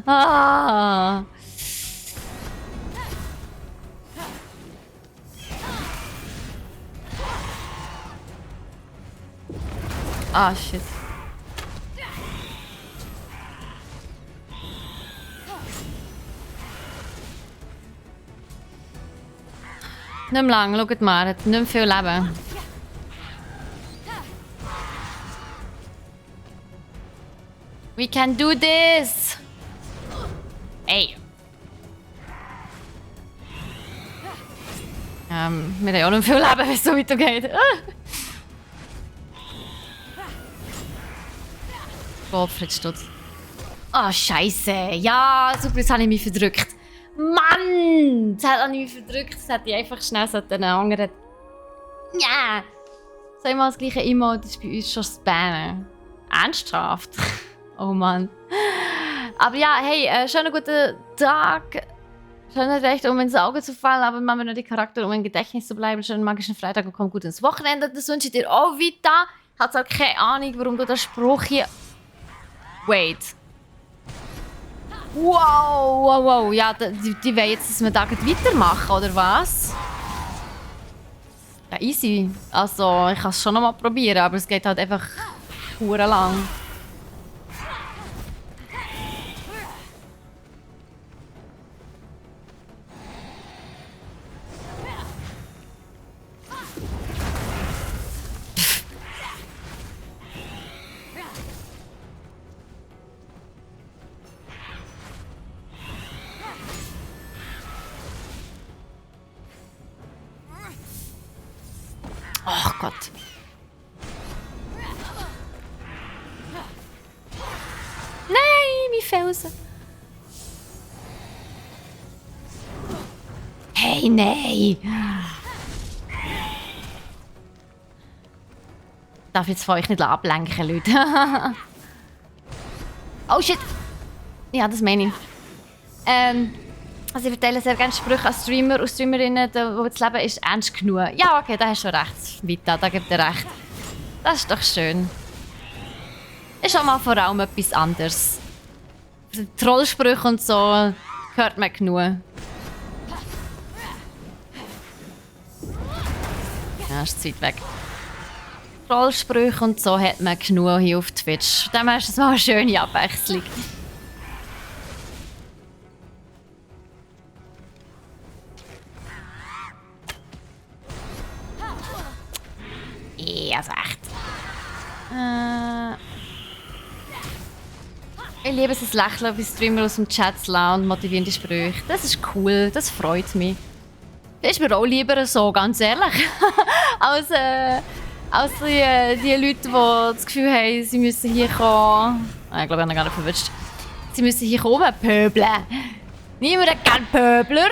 Ah. Ah, shit. Nicht mehr lang, schaut mal, er hat nicht mehr viel Leben. We can do this! Ey! Wir haben ja auch nicht viel Leben, wenn es so weitergeht. Gottfried Stutz. Oh, Scheiße. Ja, super, jetzt habe ich mich verdrückt. Mann! Jetzt habe ich mich verdrückt. Jetzt hätte ich einfach schnell so einen anderen. Ja! Soll ich mal das gleiche Emote, das ist bei uns schon spammen. Ernsthaft? Oh Mann. Aber ja, hey, schönen guten Tag. Schön recht, um ins Auge zu fallen, aber machen wir noch die Charakter, um im Gedächtnis zu bleiben. Schönen magischen Freitag und komm gut ins Wochenende. Das wünsche ich dir auch weiter. Ich habe auch keine Ahnung, warum du den Spruch hier. Wait. Wow. Ja, die wollen jetzt, dass wir da weitermachen, oder was? Ja, easy. Also, ich kann es schon noch mal probieren, aber es geht halt einfach verdammt lang. Oh Gott. Nein, mein Felsen. Hey, nein. Ich darf jetzt von euch nicht ablenken, Leute. Oh shit. Ja, das meine ich. Also ich verteile sehr gerne Sprüche an Streamer und Streamerinnen, wo das Leben ist ernst genug. Ja, okay, da hast du schon recht, Vita, da gibt dir recht. Das ist doch schön. Ist auch mal vor allem etwas anderes. Trollsprüche und so hört man genug. Ja, ist zu weit weg. Trollsprüche und so hat man genug hier auf Twitch. Dann ist es mal eine schöne Abwechslung. Ja, also echt. Ich liebe es, ein Lächeln bei Streamer aus dem Chat zu lassen und motivierende Sprüche. Das ist cool, das freut mich. Das ist mir auch lieber so, ganz ehrlich. als die Leute, die das Gefühl haben, sie müssen hier kommen. Ich glaube, ich habe gar nicht verwünscht. Sie müssen hier kommen, pöbeln. Niemand hat gerne Pöbler.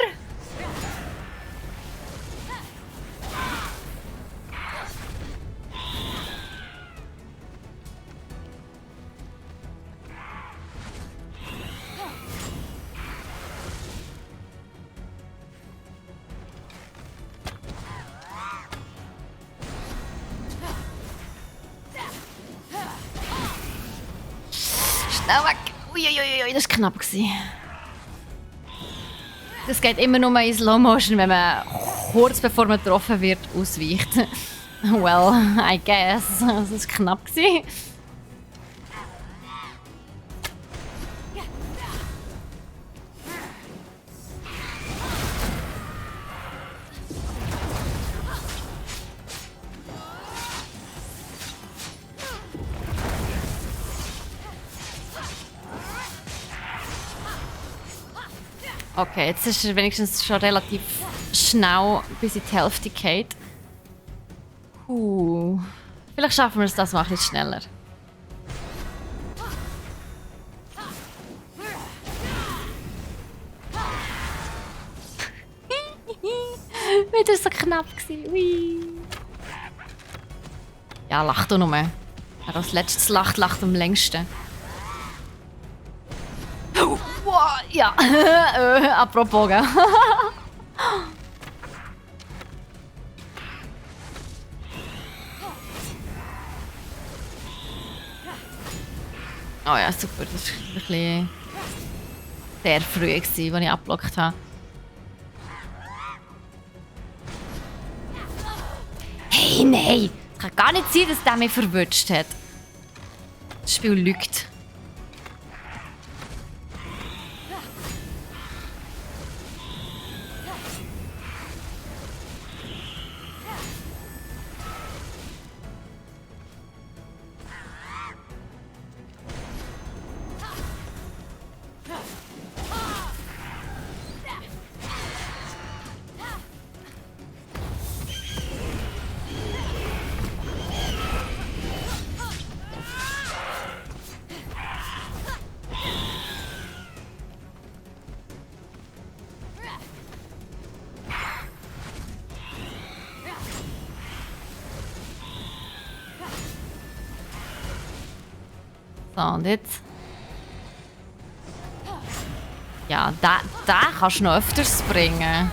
Schnell weg! Uiuiui, das war knapp. Das geht immer nur in Slow Motion, wenn man kurz bevor man getroffen wird, ausweicht. Well, I guess. Das war knapp. Okay, jetzt ist er wenigstens schon relativ schnell bis in die Hälfte geht. Vielleicht schaffen wir es das mal ein bisschen schneller. Wieder so knapp gewesen. Ui. Ja, lach doch nur. Wer als letztes lacht, lacht am längsten. Wow, ja. Apropos, gell? Oh ja, super. Das war ein bisschen sehr früh, als ich abgelockt habe. Hey, nein! Es kann gar nicht sein, dass der mich verwünscht hat. Das Spiel lügt. So, und jetzt? Ja, da kannst du noch öfters bringen.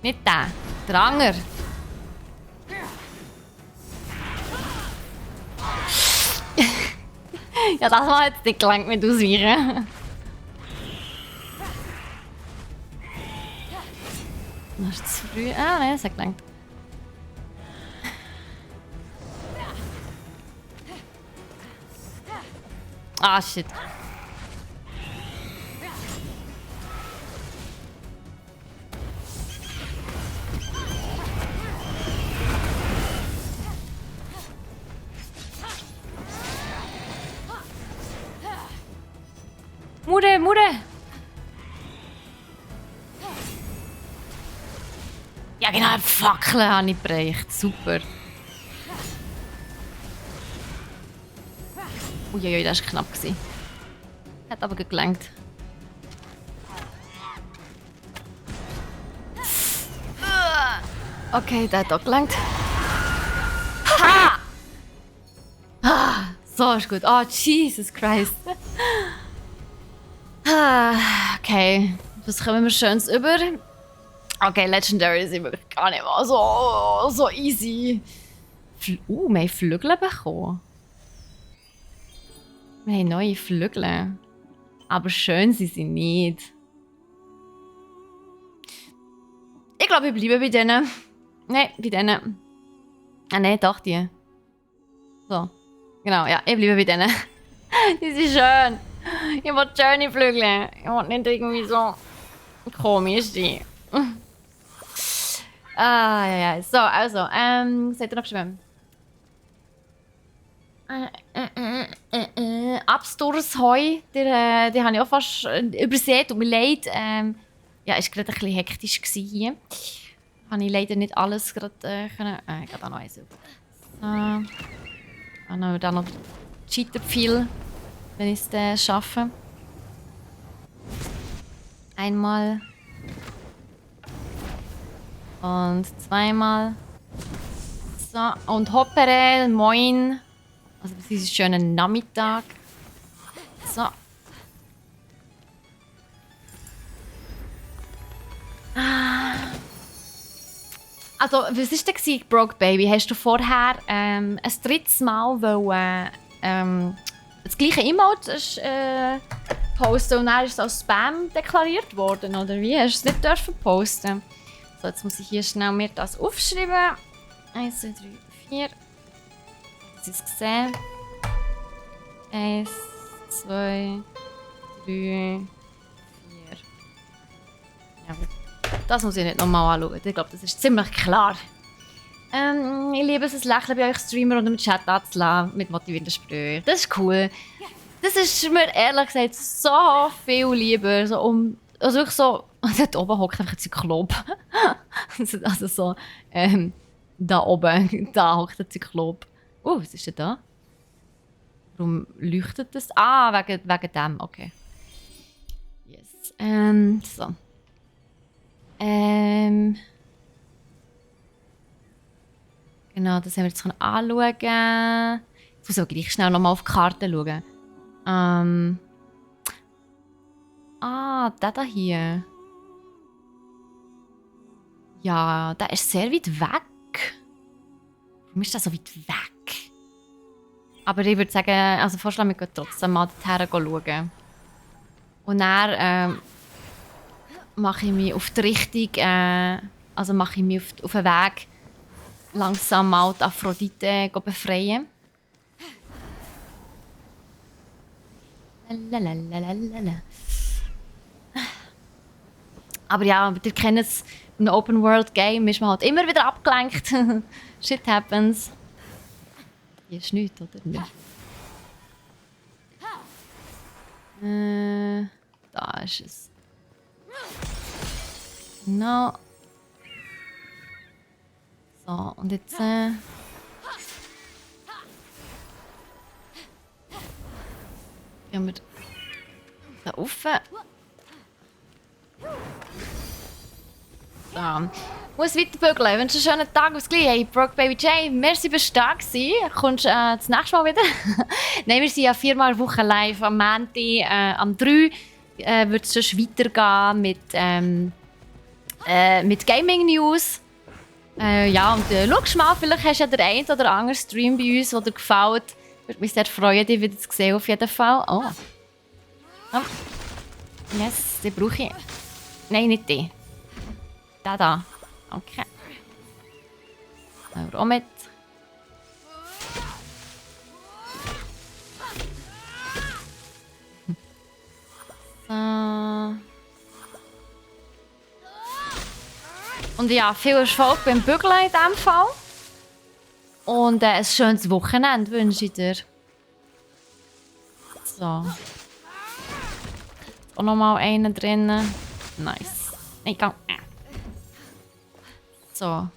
Nicht der, der andere. Ja, das war jetzt nicht gelangt mit Ausweichen. Das ist zu früh. Ah, nein, das hat gelangt. Ah, shit. Mude! Ja genau, Fackeln habe ich gebracht. Super. Uiuiui, das war knapp. Hat aber gelangt. Okay, der hat auch gelangt. Ha! So, ist gut. Oh, Jesus Christ. Okay, was kommen wir Schönes über? Okay, Legendary sind wirklich gar nicht mal so easy. Wir haben Flügel bekommen. Wir haben neue Flügel. Aber schön sind sie nicht. Ich glaube, ich bleibe bei denen. Nein, bei denen. Ah, nein, doch, die. So. Genau, ja, ich bleibe bei denen. Die sind schön. Ich will schöne Flügel. Ich will nicht irgendwie so komisch sein. Ja. So, also, seid ihr noch geschwommen? Abstursheu, die habe ich auch fast übersehen, tut mir leid. Ja, es war gerade ein bisschen hektisch hier. Habe ich leider nicht alles gerade können. Ich habe auch noch eins über. Dann noch Cheater-Pfeil, wenn ich es schaffe. Einmal. Und zweimal. So, und Hoppere, moin. Also das ist ein schöner Nachmittag. So. Also, was war denn, Broke Baby? Hast du vorher ein drittes Mal das gleiche Emote posten und dann ist es als Spam deklariert worden, oder wie? Hast du es nicht dürfen posten? So, jetzt muss ich hier schnell mir das aufschreiben. 1, 2, 3, 4. Das ist gesehen. 1, 2, 3, 4. Ja, gut. Das muss ich nicht nochmal anschauen. Ich glaube, das ist ziemlich klar. Ich liebe es, ein Lächeln bei euch Streamer und im Chat anzulassen mit motivierenden Sprüchen. Das ist cool. Das ist mir ehrlich gesagt so viel lieber. So also wirklich so, dort oben hockt einfach ein Zyklop. Also so, da oben, da hockt ein Zyklop. Was ist denn da? Warum leuchtet das? Ah, wegen dem, okay. Yes. So. Genau, das haben wir jetzt anschauen. Jetzt muss ich aber gleich schnell nochmal auf die Karte schauen. Der hier. Ja, der ist sehr weit weg. Warum ist der so weit weg? Aber ich würde sagen, also vorschlagen, wir gehen trotzdem mal dorthin schauen. Und dann mache ich mich auf die Richtung, also mache ich mich auf den Weg, langsam mal die Aphrodite befreien. Lalalala. Aber ja, ihr kennt es, ein Open-World-Game ist man halt immer wieder abgelenkt. Shit happens. Hier ist nichts, oder nicht? Da ist es. Genau. So, und jetzt gehen wir da rauf. So. Ich muss weiter bügeln. Ich wünsche einen schönen Tag. Aufs Gleiche. Hey, Broke Baby J, merci, bist du da gewesen. Kommst du das nächste Mal wieder? Nein, wir sind ja 4-mal eine Woche live. Am Montag, am 3 wird es sonst weitergehen mit Gaming News. Ja, und schau mal, vielleicht hast du ja den einen oder anderen Stream bei uns, der dir gefällt. Würde mich sehr freuen, dich wieder zu sehen, auf jeden Fall. Oh. Yes, den brauche ich. Nein, nicht den. Den da. Okay. Auch mit. So. Und ja, viel Erfolg beim Bügeln in diesem Fall. Und ein schönes Wochenende wünsche ich dir. So. Auch nochmal einen drin. Nice. Ich kann. So.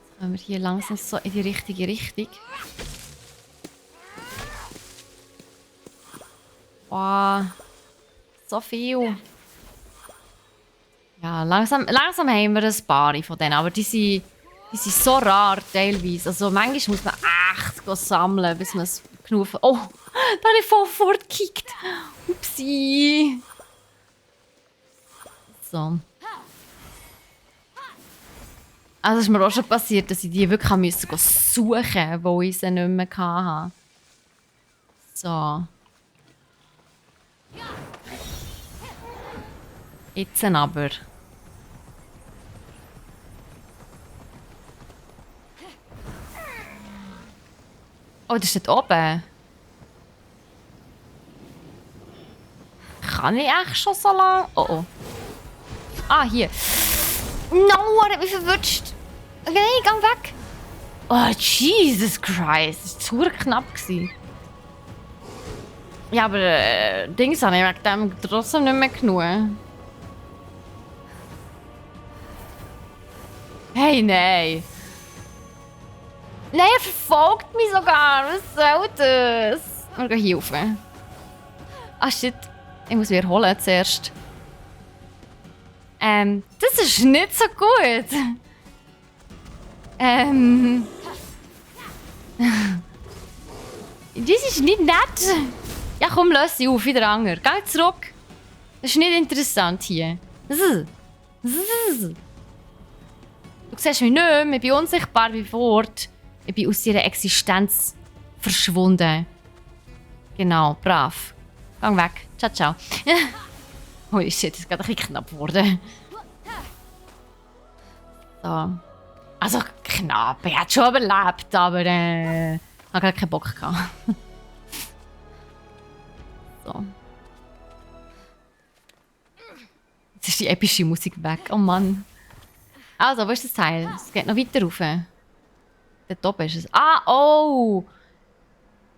Jetzt kommen wir hier langsam so in die richtige Richtung. Wow. So viel. Ja, langsam haben wir ein paar von denen, aber die sind so rar teilweise. Also manchmal muss man echt sammeln, bis man es genug... Oh, da habe ich voll fortgekickt. Upsi. So. Also es ist mir auch schon passiert, dass ich die wirklich suchen musste, wo ich sie nicht mehr hatte. So. Jetzt aber. Oh, das ist dort oben. Kann ich echt schon so lange? Oh oh. Ah, hier. No, er hat mich verwutscht. Okay, geh weg. Oh, Jesus Christ. Das war zu knapp. Ja, aber Dings habe ich wegen dem trotzdem nicht mehr genug. Hey, nein. Nein, er verfolgt mich sogar. Was soll das? Wir gehen hier rauf. Ah, shit. Ich muss mich erholen zuerst. Das ist nicht so gut. Das ist nicht nett. Ja, komm, löse sie auf, wieder Anger. Geh zurück. Das ist nicht interessant hier. Du siehst mich nicht mehr, ich bin unsichtbar wie Wort. Ich bin aus ihrer Existenz verschwunden. Genau, brav. Geh weg. Ciao, ciao. Holy shit, das ist gerade ein bisschen knapp geworden. So. Also knapp, er hat schon überlebt, aber ich habe gerade keinen Bock gehabt. So. Jetzt ist die epische Musik weg. Oh Mann. Also, wo ist das Teil? Es geht noch weiter rauf. Dort oben ist es. Ah, oh!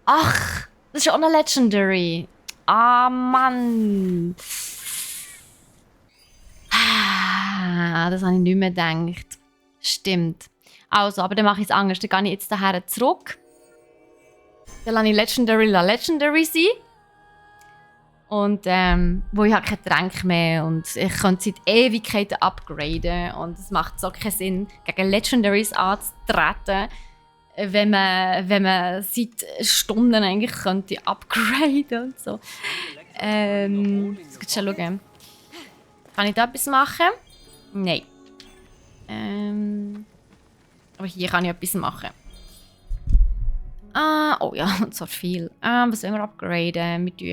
Ach, das ist auch eine Legendary. Ah, Mann. Ah, das habe ich nicht mehr gedacht. Stimmt. Also, aber dann mache ich es anders. Dann gehe ich jetzt daher zurück. Dann lasse ich Legendary sein. Und wo ich habe kein Tränk mehr und ich kann seit Ewigkeiten upgraden und es macht so keinen Sinn, gegen Legendaries anzutreten, wenn man seit Stunden eigentlich könnte upgraden und so. Jetzt kannst du schauen. Kann ich da etwas machen? Nein. Aber hier kann ich etwas machen. Oh ja, so viel. Was wollen wir upgraden? Wir tun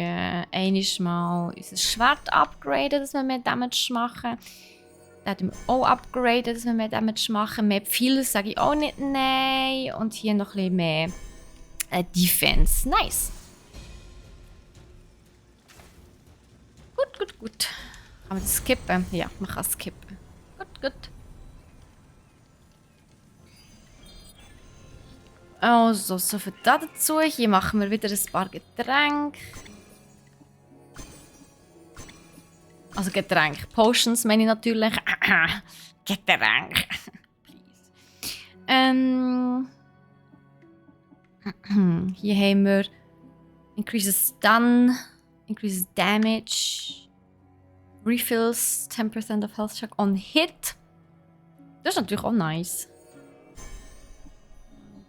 einmal unser Schwert upgraden, dass wir mehr Damage machen. Dann wir auch upgraden, dass wir mehr Damage machen. Mehr Pfeile sage ich auch nicht nein. Und hier noch ein bisschen mehr Defense. Nice. Gut. Kann man das skippen? Ja, man kann skippen. Gut. Also, so viel dazu. Hier machen wir wieder ein paar Getränke. Also Getränke. Potions meine ich natürlich. Getränke. Hier haben wir Increases Stun, Increases Damage, Refills 10% of Health Check on Hit. Das ist natürlich auch nice.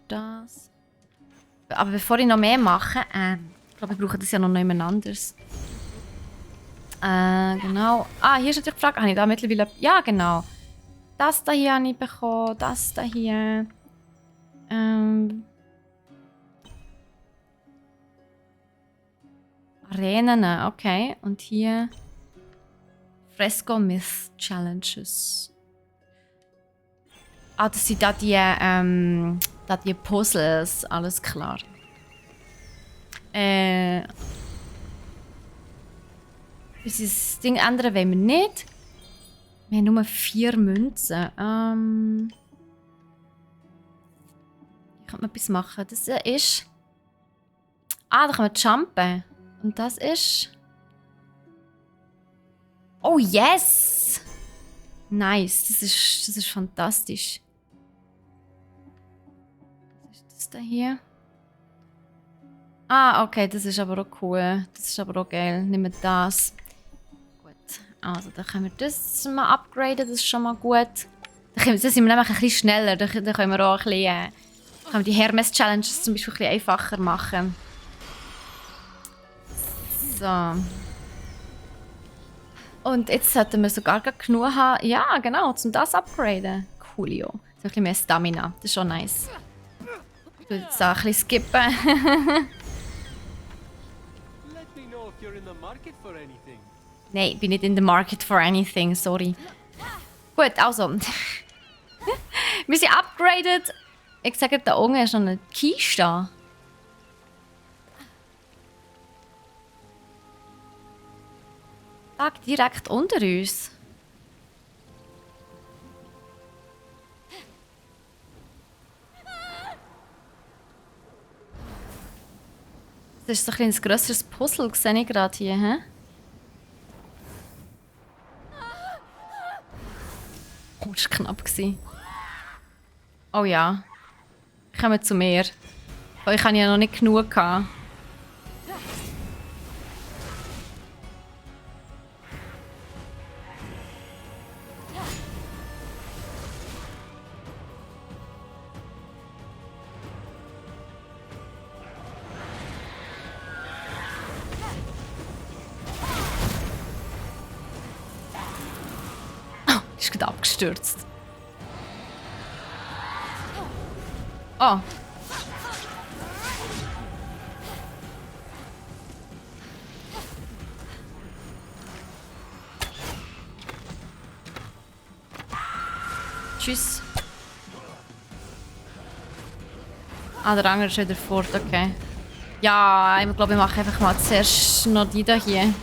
Das. Aber bevor ich noch mehr mache, ich glaube, ich brauche das ja noch jemand anderes. Genau. Ah, hier ist natürlich die Frage, habe ich da mittlerweile... Ja, genau. Das da hier habe ich bekommen, das da hier. Arenen, okay. Und hier Fresco Myth Challenges. Ah, das sind da die Puzzles, alles klar. Unser Ding ändern wollen wir nicht. Wir haben nur 4 Münzen. Hier kann man etwas machen. Das ist... Ah, da kann man jumpen. Und das ist... Oh, yes! Nice, das ist fantastisch. Was ist das da hier? Ah, okay, das ist aber auch cool. Das ist aber auch geil. Nehmen wir das. Gut, also dann können wir das mal upgraden, das ist schon mal gut. Dann sind wir nämlich ein bisschen schneller. Dann können wir auch ein bisschen Kann man die Hermes-Challenges zum Beispiel ein bisschen einfacher machen. So. Und jetzt sollten wir sogar genug haben. Ja, genau, um das upgraden. Coolio. So ein bisschen mehr Stamina. Das ist schon nice. Ich würde jetzt auch ein bisschen skippen. Nein, ich bin nicht in the market for anything, sorry. Gut, also. Wir sind upgraded. Ich sage, da oben ist noch eine Kiste. Lag direkt unter uns. Das ist so ein grösseres Puzzle, sehe ich gerade hier. He? Oh, das war knapp. Oh ja. Kommen zu mir. Weil ich habe ja noch nicht genug gehabt. Ist gerade abgestürzt. Oh. Tschüss. Ah, der andere ist wieder fort, okay. Ja, ich glaube, ich mache einfach mal zuerst noch die da hier.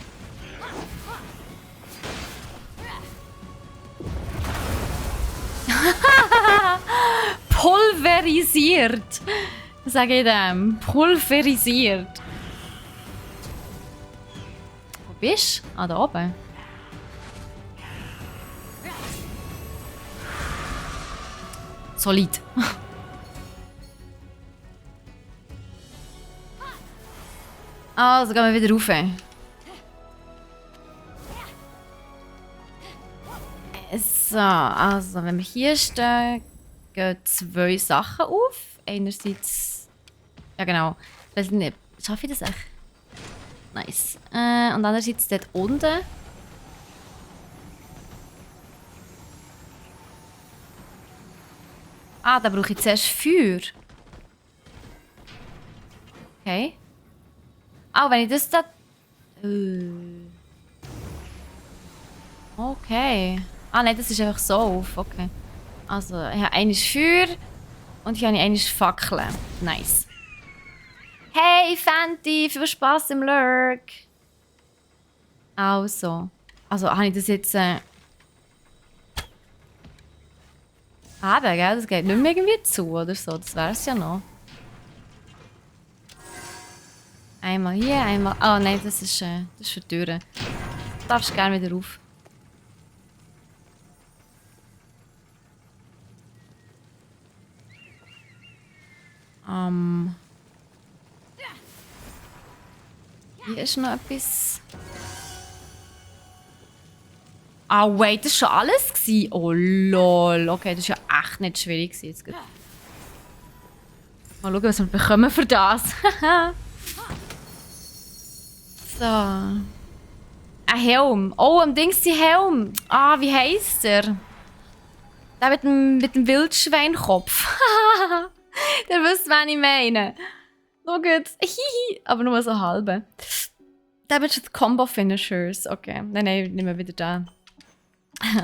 Pulverisiert! Was sage ich dem? Pulverisiert. Wo bist du? Ah, da oben. Solid. Also gehen wir wieder rauf. So, also wenn wir hier stehen, gehen 2 Sachen auf. Einerseits... Ja genau. Ich weiß nicht, schaffe ich das echt? Nice. Und andererseits dort unten. Ah, da brauche ich zuerst Feuer. Okay. Ah, wenn ich das da... Okay. Ah nein, das ist einfach so auf. Okay. Also, ich habe einmal Feuer und hier habe ich einmal Fackeln. Nice. Hey, Fenty, viel Spaß im Lurk. Also. Also, habe ich das jetzt... gell? Das geht nicht mehr irgendwie zu oder so. Das wäre es ja noch. Einmal hier, einmal... Oh nein, das ist für die Türen. Du darfst gerne wieder rauf. Hier ist noch etwas. Ah, wait, das war schon alles gewesen? Oh, lol. Okay, das war ja echt nicht schwierig gewesen. Jetzt mal schauen, was wir bekommen für das. So. Ein Helm. Oh, am Dings die Helm. Ah, wie heisst der? Der mit dem Wildschweinkopf. Der wisst, was ich meine. Schaut. Hihi. Aber nur so halbe. Der mit den Combo-Finishers. Okay. Nein, nehmen wir wieder da.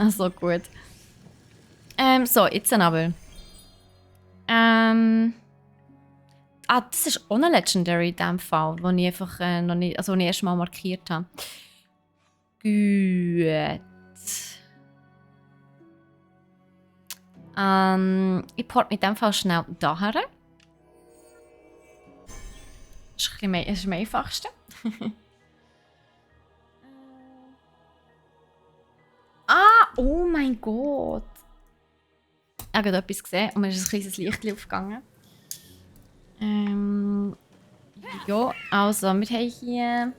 So gut. So, jetzt aber. Das ist auch eine Legendary in diesem Fall, die ich einfach noch nicht, also die ich erst mal markiert habe. Gut. Ich port mit dem Fall schnell daher. Das ist am einfachsten. Ah, oh mein Gott. Ich habe gerade etwas gesehen und mir ist ein kleines Licht aufgegangen. Ja, also wir haben hier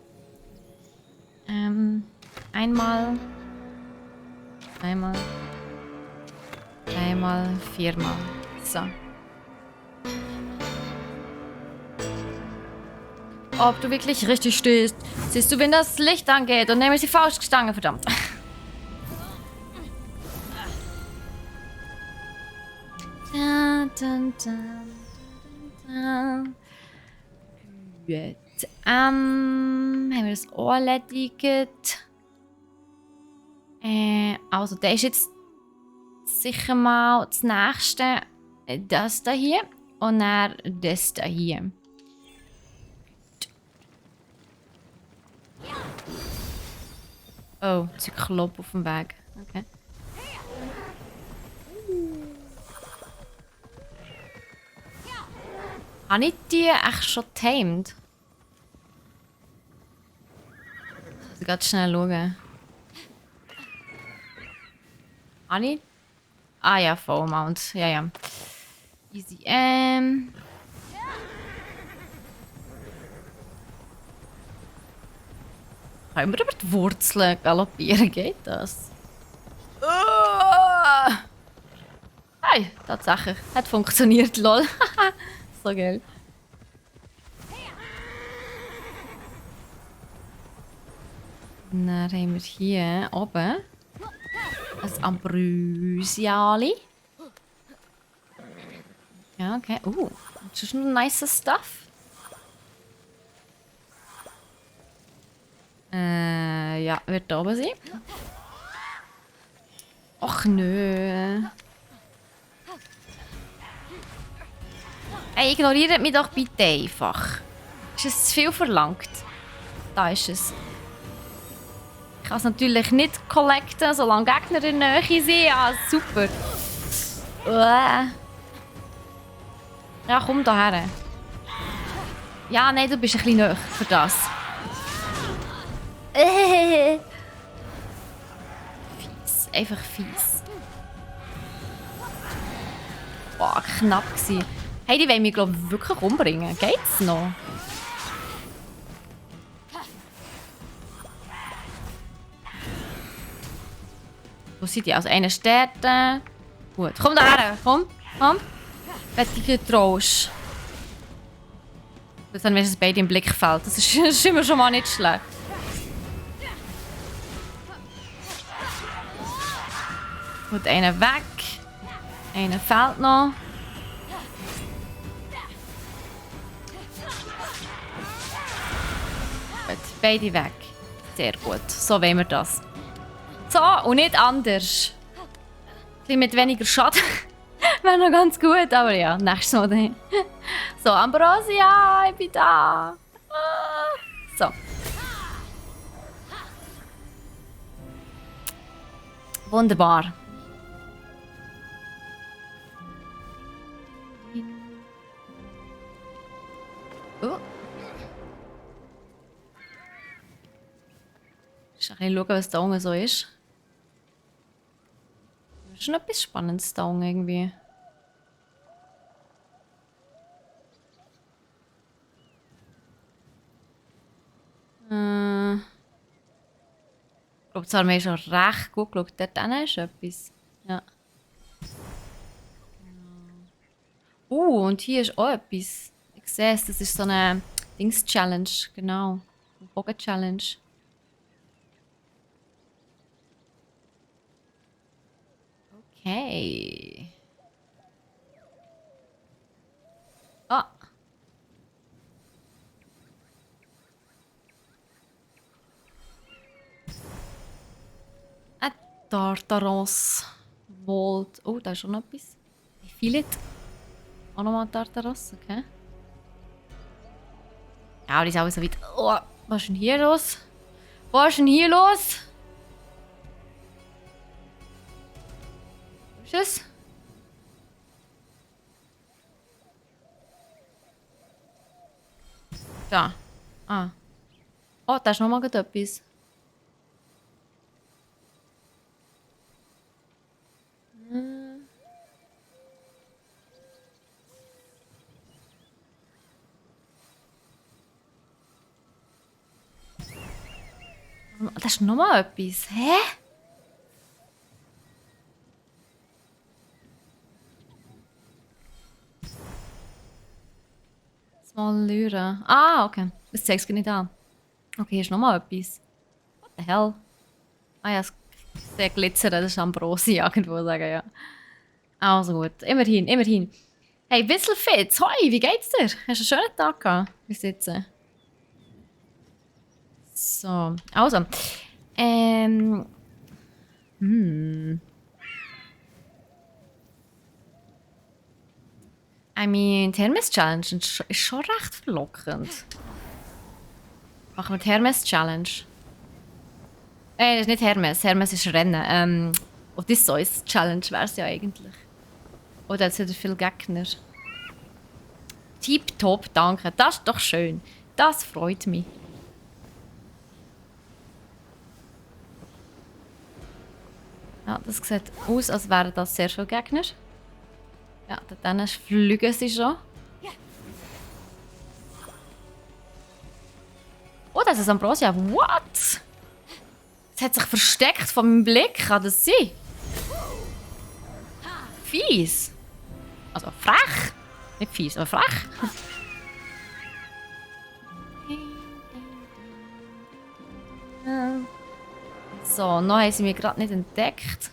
einmal, zweimal, viermal. So. ob du wirklich richtig stehst. Siehst du, wenn das Licht angeht und nehme sie Fauststange, verdammt. Gut. Haben wir das auch erledigt? Also, der ist jetzt sicher mal das nächste. Das da hier. Und dann das da hier. Oh, Zyklop auf dem Weg. Okay. Habe ich die echt schon tamed? Ich muss ganz schnell schauen. Habe ich? Ah ja, Vollmount. Ja, ja. Easy. Können wir über die Wurzeln galoppieren? Geht das? Hey, tatsächlich. Hat funktioniert, lol. So geil. Dann haben wir hier oben ein Ambroesiali. Ja, okay. Das ist ein nice Stuff. Ja, wird da oben sein. Och nö. Ey, ignoriert mich doch bitte einfach. Ist es zu viel verlangt? Da ist es. Ich kann es natürlich nicht collecten, solange Gegner in der Nähe sind. Ja, super. Ja, komm da her. Ja, nein, du bist ein bisschen näher für das. Fies. Einfach fies. Boah, knapp gewesen. Hey, die wollen mich, glaube ich, wirklich umbringen. Geht's noch? Wo sind die? Also, einer steht. Gut, komm da her. Komm, komm. Wenn du dich traust. Jetzt haben wir das beide im Blickfeld. Das ist immer schon mal nicht schlecht. Gut, einer weg. Einer fehlt noch. Gut, beide weg. Sehr gut. So wollen wir das. So, und nicht anders. Ein bisschen mit weniger Schaden. Wäre noch ganz gut, aber ja, nächstes Mal dann. So, Ambrosia, ich bin da. So. Wunderbar. Ich kann schauen, was da unten so ist. Das ist schon etwas Spannendes da unten irgendwie. Ich glaube, zwar mir schon recht gut geschaut. Dort hinten ist etwas. Ja. Und hier ist auch etwas. Ich sehe es, das ist so eine Dings-Challenge. Genau. Eine Bogen-Challenge. Okay. Ah. Ein Tartaros. Volt. Oh, da ist schon noch etwas. Ich fühle es. Auch nochmal ein Tartaros, okay. Ja, die ist auch so weit. Oh, was ist denn hier los? Was ist denn hier los? Was ist es? Da. Ah. Oh, da ist nochmal etwas. Da ist nochmal etwas. Hä? Mal Lyra. Ah, okay. Das zeigt es nicht an. Okay, hier ist nochmal etwas. What the hell? Ah ja, es sehr glitzern, das ist Ambrosia irgendwo sagen, ja. Also gut, immerhin, immerhin. Hey, Wisselfitz, hoi, wie geht's dir? Hast du einen schönen Tag gehabt? Bis jetzt. So, also. I mean, die Hermes-Challenge ist schon recht verlockend. Machen wir die Hermes-Challenge. Das ist nicht Hermes. Hermes ist Rennen. Odysseus-Challenge wäre es ja eigentlich. Oder hat es wieder viele Gegner? Tipptopp, danke. Das ist doch schön. Das freut mich. Ja, das sieht aus, als wären das sehr viele Gegner. Ja, dann fliegen sie schon. Oh, das ist Ambrosia. What? Es hat sich versteckt von meinem Blick. Kann das sein? Fies. Also frech. Nicht fies, aber frech. So, noch haben sie mich gerade nicht entdeckt.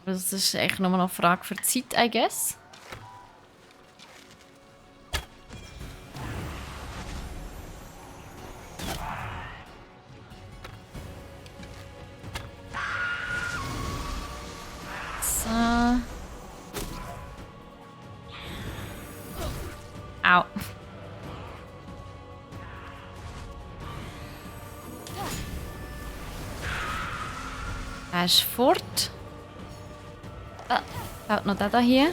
Aber das ist echt nur noch eine Frage für die Zeit, I guess. So. Au. Er ist fort. Fällt noch der hier.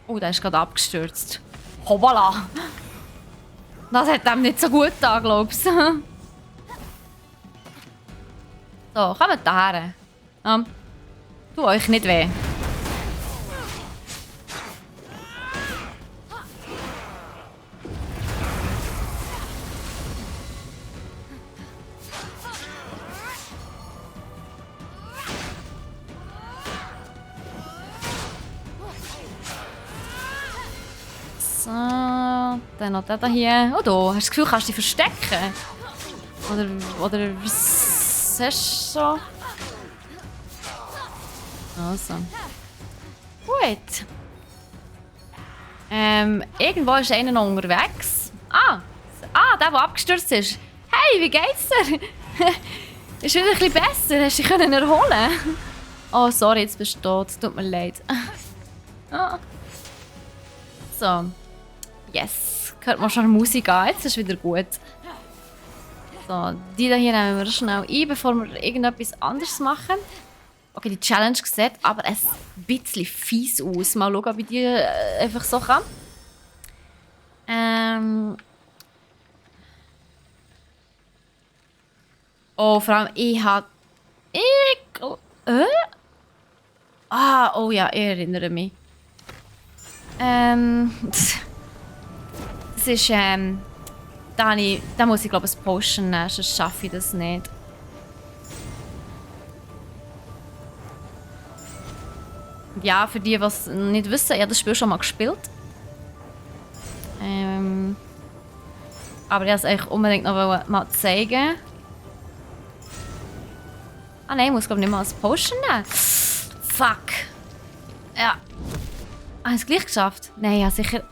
Oh, der ist gerade abgestürzt. Hoppala! Das hat dem nicht so gut getan, glaubst du? So, kommt daher. Tu euch nicht weh. So, dann noch der hier. Oh, da. Hast du das Gefühl, kannst du dich verstecken? Oder was hast du so? Also. Gut. Irgendwo ist einer noch unterwegs. Der abgestürzt ist. Hey, wie geht's dir? Ist wieder ein bisschen besser. Hast du dich erholen? Oh, sorry, jetzt bist du tot. Tut mir leid. So. Yes. Hört man schon Musik an. Jetzt ist wieder gut. So, die hier nehmen wir schnell ein, bevor wir irgendetwas anderes machen. Okay, die Challenge sieht aber ein bisschen fies aus. Mal schauen, ob ich die einfach so kann. Oh, vor allem, ich habe... oh ja, ich erinnere mich. Das ist, da muss ich glaube ich ein Potion nehmen, sonst schaffe ich das nicht. Ja, für die, die es nicht wissen, ich habe das Spiel schon mal gespielt. Aber ich wollte es eigentlich unbedingt noch mal zeigen. Ah nein, ich muss glaube ich nicht mal als Potion nehmen. Fuck. Ja. Habe ich es gleich geschafft? Nein, ja sicher.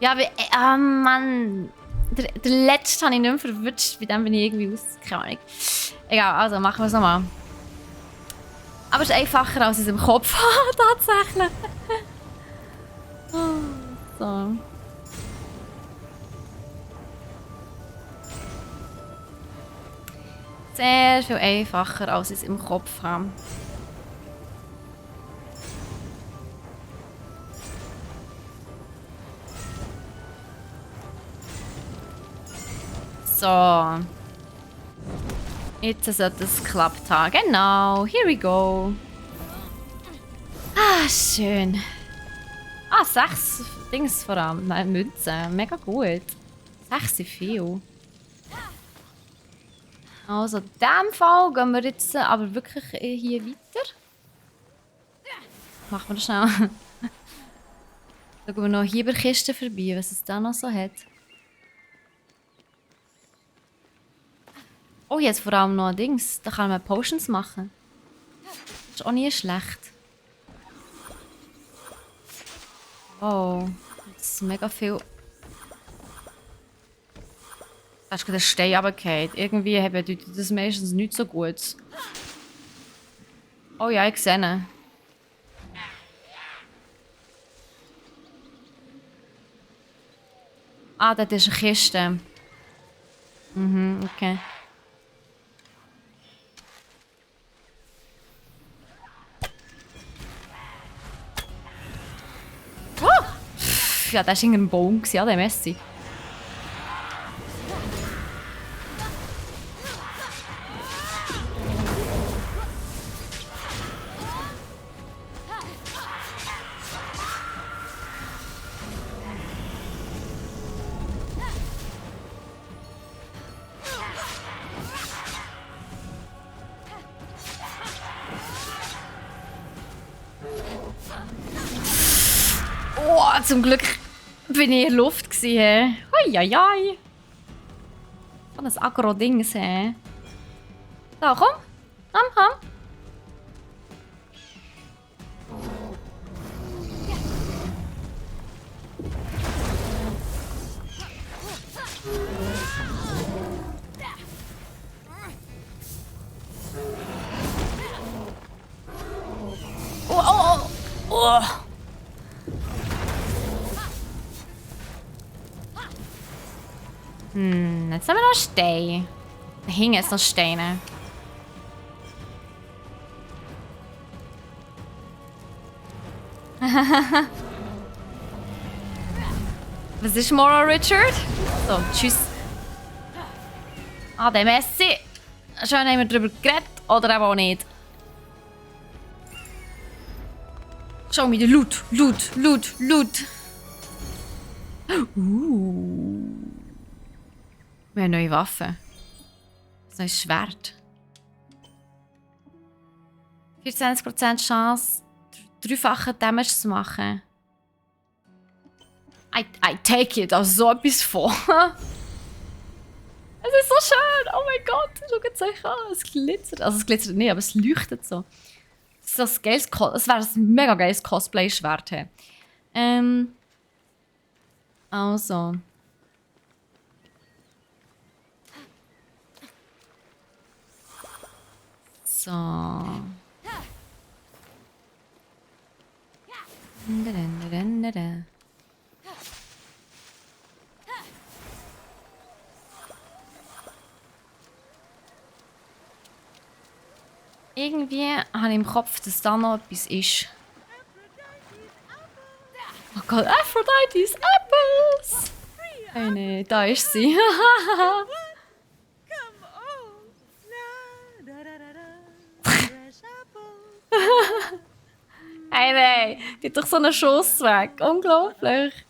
Ja, aber... Mann. Der letzte habe ich nicht mehr verwünscht. Bei dem bin ich irgendwie aus... Keine Ahnung. Egal, also machen wir es nochmal. Aber es ist einfacher als in seinem Kopf. Tatsächlich. So. Sehr viel einfacher als ich es im Kopf habe. So. Jetzt sollte es geklappt haben. Genau, here we go. Ah, schön. 6 Dings vor allem. Nein, Münzen. Mega gut. 6 sind viel. Also, in diesem Fall gehen wir jetzt aber wirklich hier weiter. Machen wir das schnell. Schauen wir noch hier bei der Kiste vorbei, was es da noch so hat. Oh, jetzt vor allem noch ein Dings. Da kann man Potions machen. Das ist auch nie schlecht. Oh, das ist mega viel. Da ist gerade ein Stein runtergefallen. Irgendwie bedeutet das meistens nicht so gut. Oh ja, ich sehe ihn. Ah, das ist eine Kiste. Mhm, okay. Oh! Ja, das war irgendein Baum, ja, der Messi. Oh, zum Glück bin ich in der Luft gewesen. Hoi. So ein Aggro-Ding. So, komm. Komm. Oh. Jetzt haben wir noch Steine. Da hingen jetzt noch Steine. Was ist Moral Richard? So, tschüss. Ah, der Messi. Schon haben wir darüber geredet oder auch nicht. Schau mir den Loot. Wir haben neue Waffen. Ein neues Schwert. 24% Chance, dreifache Damage zu machen. I take it, also so etwas von. Es ist so schön, oh mein Gott, schaut es euch an, es glitzert. Also es glitzert nicht, aber es leuchtet so. Es wäre ein mega geiles Cosplay-Schwert. Also. So. Irgendwie habe ich im Kopf, dass da noch etwas ist. Oh Gott, Aphrodite's Apples! Hey, nee, da ist sie. Hey, nee, die hat doch so einen Schuss weg. Unglaublich.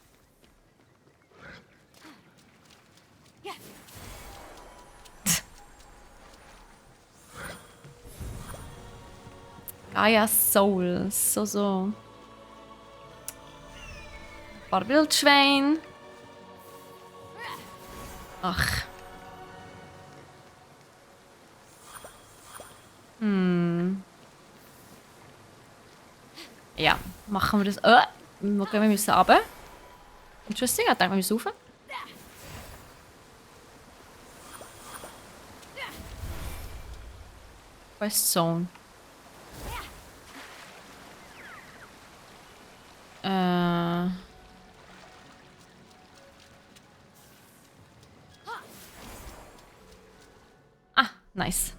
Gaia Soul. So. Ein paar Wildschweine. Ach. Ja, machen wir das. Wir müssen runter. Interesting, ich dachte, wir müssen rauf. Quest Zone. Nice.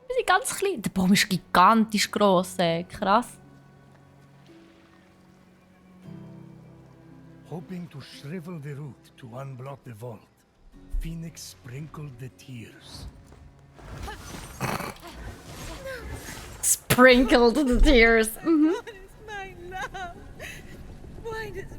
Wir sind ganz klein. Der Baum ist gigantisch gross. Krass. Hoping to shrivel the root to unblock the vault, Phoenix sprinkled the tears. Sprinkled the tears. What is my love? Why does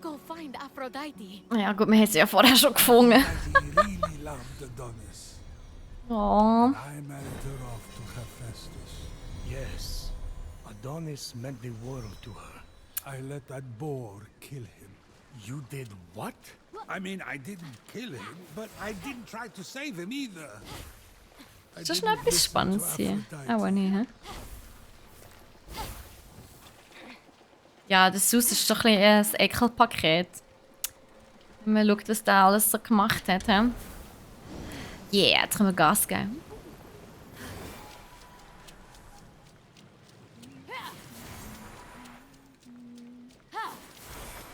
go find Aphrodite. Ja gut, wir haben sie ja vorher schon gefunden. Aphrodite really loved Adonis. Oh. I married her off to Hephaestus. Yes. Adonis meant the world to her. I let that boar kill him. You did what? I mean, I didn't kill him, but I didn't try to save him either. I Ist das didn't noch etwas listen Spannendes to hier? Aphrodite. Auch nicht, hä? Ja, das Haus ist doch ein bisschen ein Ekelpaket. Wenn man schaut, was der alles so gemacht hat. He? Yeah, jetzt können wir Gas geben.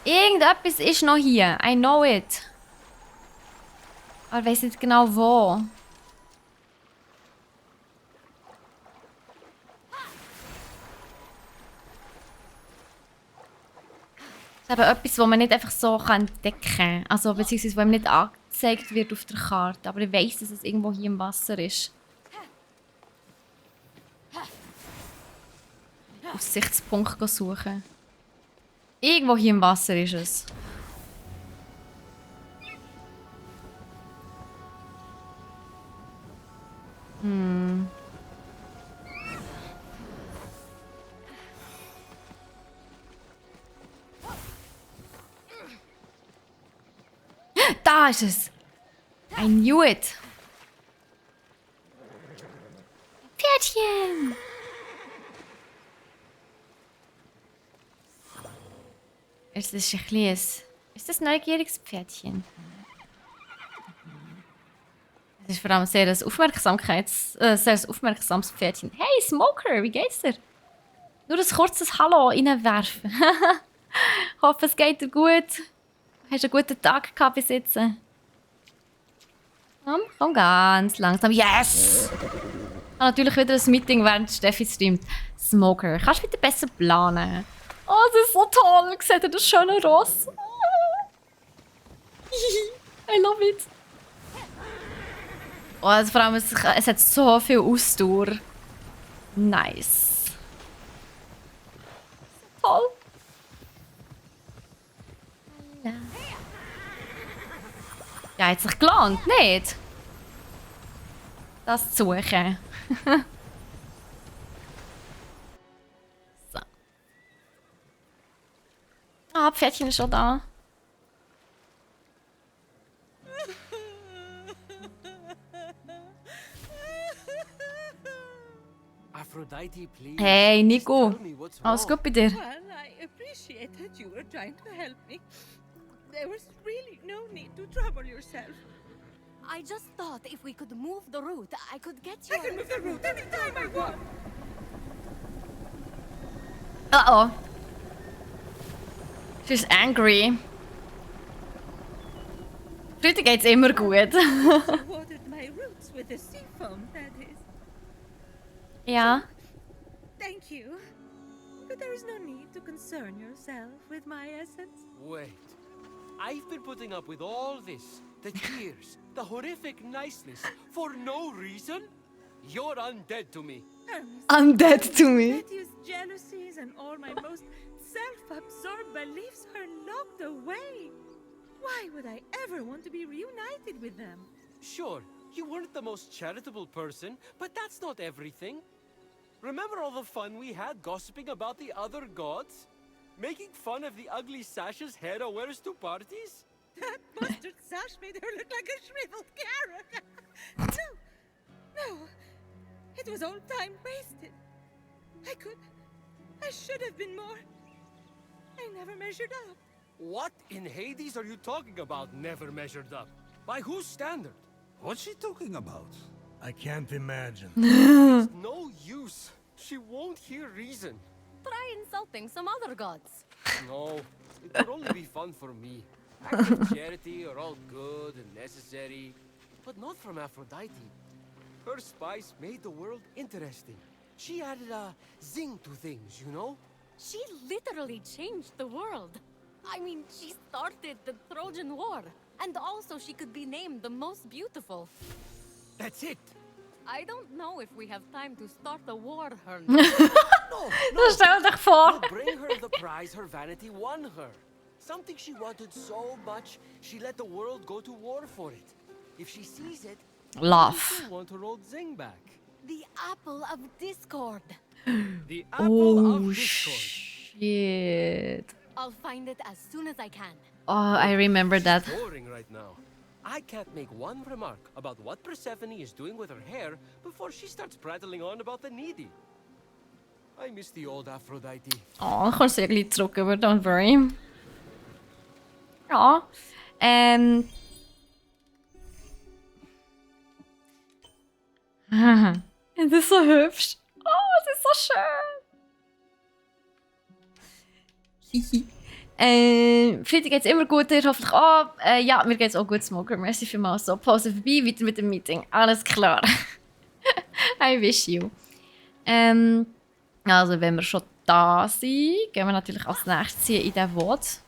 Irgendetwas ist noch hier. I know it. Aber ich weiß nicht genau wo. Das ist eben etwas, das man nicht einfach so entdecken kann. Also, beziehungsweise, wo ihm nicht angezeigt wird auf der Karte. Aber ich weiss, dass es irgendwo hier im Wasser ist. Aussichtspunkt suchen. Irgendwo hier im Wasser ist es. Da ist es! I knew it! Pferdchen! Es ist ein kleines... Ist das ein neugieriges Pferdchen? Es ist vor allem sehr ein sehr ein aufmerksames Pferdchen. Hey Smoker, wie geht's dir? Nur ein kurzes Hallo reinwerfen. Ich hoffe, es geht dir gut. Hast einen guten Tag gehabt bis jetzt? Komm ganz langsam. Yes! Ich habe natürlich wieder ein Meeting, während Steffi streamt. Smoker, kannst du wieder besser planen? Oh, das ist so toll. Seht ihr das schöne Ross? I love it. Oh, also vor allem, es hat so viel Ausdauer. Nice. Toll. Ja, hat sich gelohnt, nicht? Das zu suchen. So. Ah, Pferdchen ist schon da. Aphrodite, please. Hey, Nico. Tell me what's Alles wrong. gut bei dir? Well, I appreciate that you were trying to help me. There was really no need to trouble yourself. I just thought if we could move the route, I could get I you. can move the route anytime I want. Uh-oh. She's angry. Heute geht's immer gut. You watered my roots with the sea foam, that is. Ja. Thank you. But there is no need to concern yourself with my essence. Wait. I've been putting up with all this. The tears, the horrific niceness, for no reason? You're undead to me. Hermes, Undead to me. Matthew's jealousies and all my most self-absorbed beliefs are locked away. Why would I ever want to be reunited with them? Sure, you weren't the most charitable person, but that's not everything. Remember all the fun we had gossiping about the other gods? Making fun of the ugly sashes Hera wears to parties? That mustard sash made her look like a shriveled carrot. No. It was all time wasted. I should have been more. I never measured up. What in Hades are you talking about, never measured up? By whose standard? What's she talking about? I can't imagine. It's no use. She won't hear reason. Try insulting some other gods. No, it would only be fun for me. Acts of charity are all good and necessary, but not from Aphrodite. Her spice made the world interesting. She added a zing to things, you know? She literally changed the world. I mean, she started the Trojan War. And also she could be named the most beautiful. That's it. I don't know if we have time to start a war, Hermes. No, Das stell dir vor. we'll bring her the prize her vanity won her. Something she wanted so much, she let the world go to war for it. If she sees it, Laugh. she'll want her old Zing back. The apple of discord. The apple Oh, of discord. shit. I'll find it as soon as I can. Oh, I remember that. Boring right now. I can't make one remark about what Persephone is doing with her hair before she starts prattling on about the needy. I miss the old Aphrodite. Oh, kommst du ja gleich zurück, aber don't worry. Ja. Es ist so hübsch. Oh, es ist so schön. Hihi. Friede geht's immer gut, dir hoffentlich auch. Ja, mir geht's auch gut, Smoker. Merci vielmals. So, Pause vorbei, weiter mit dem Meeting. Alles klar. I wish you. Also, wenn wir schon da sind, gehen wir natürlich als nächstes hier in den Wald.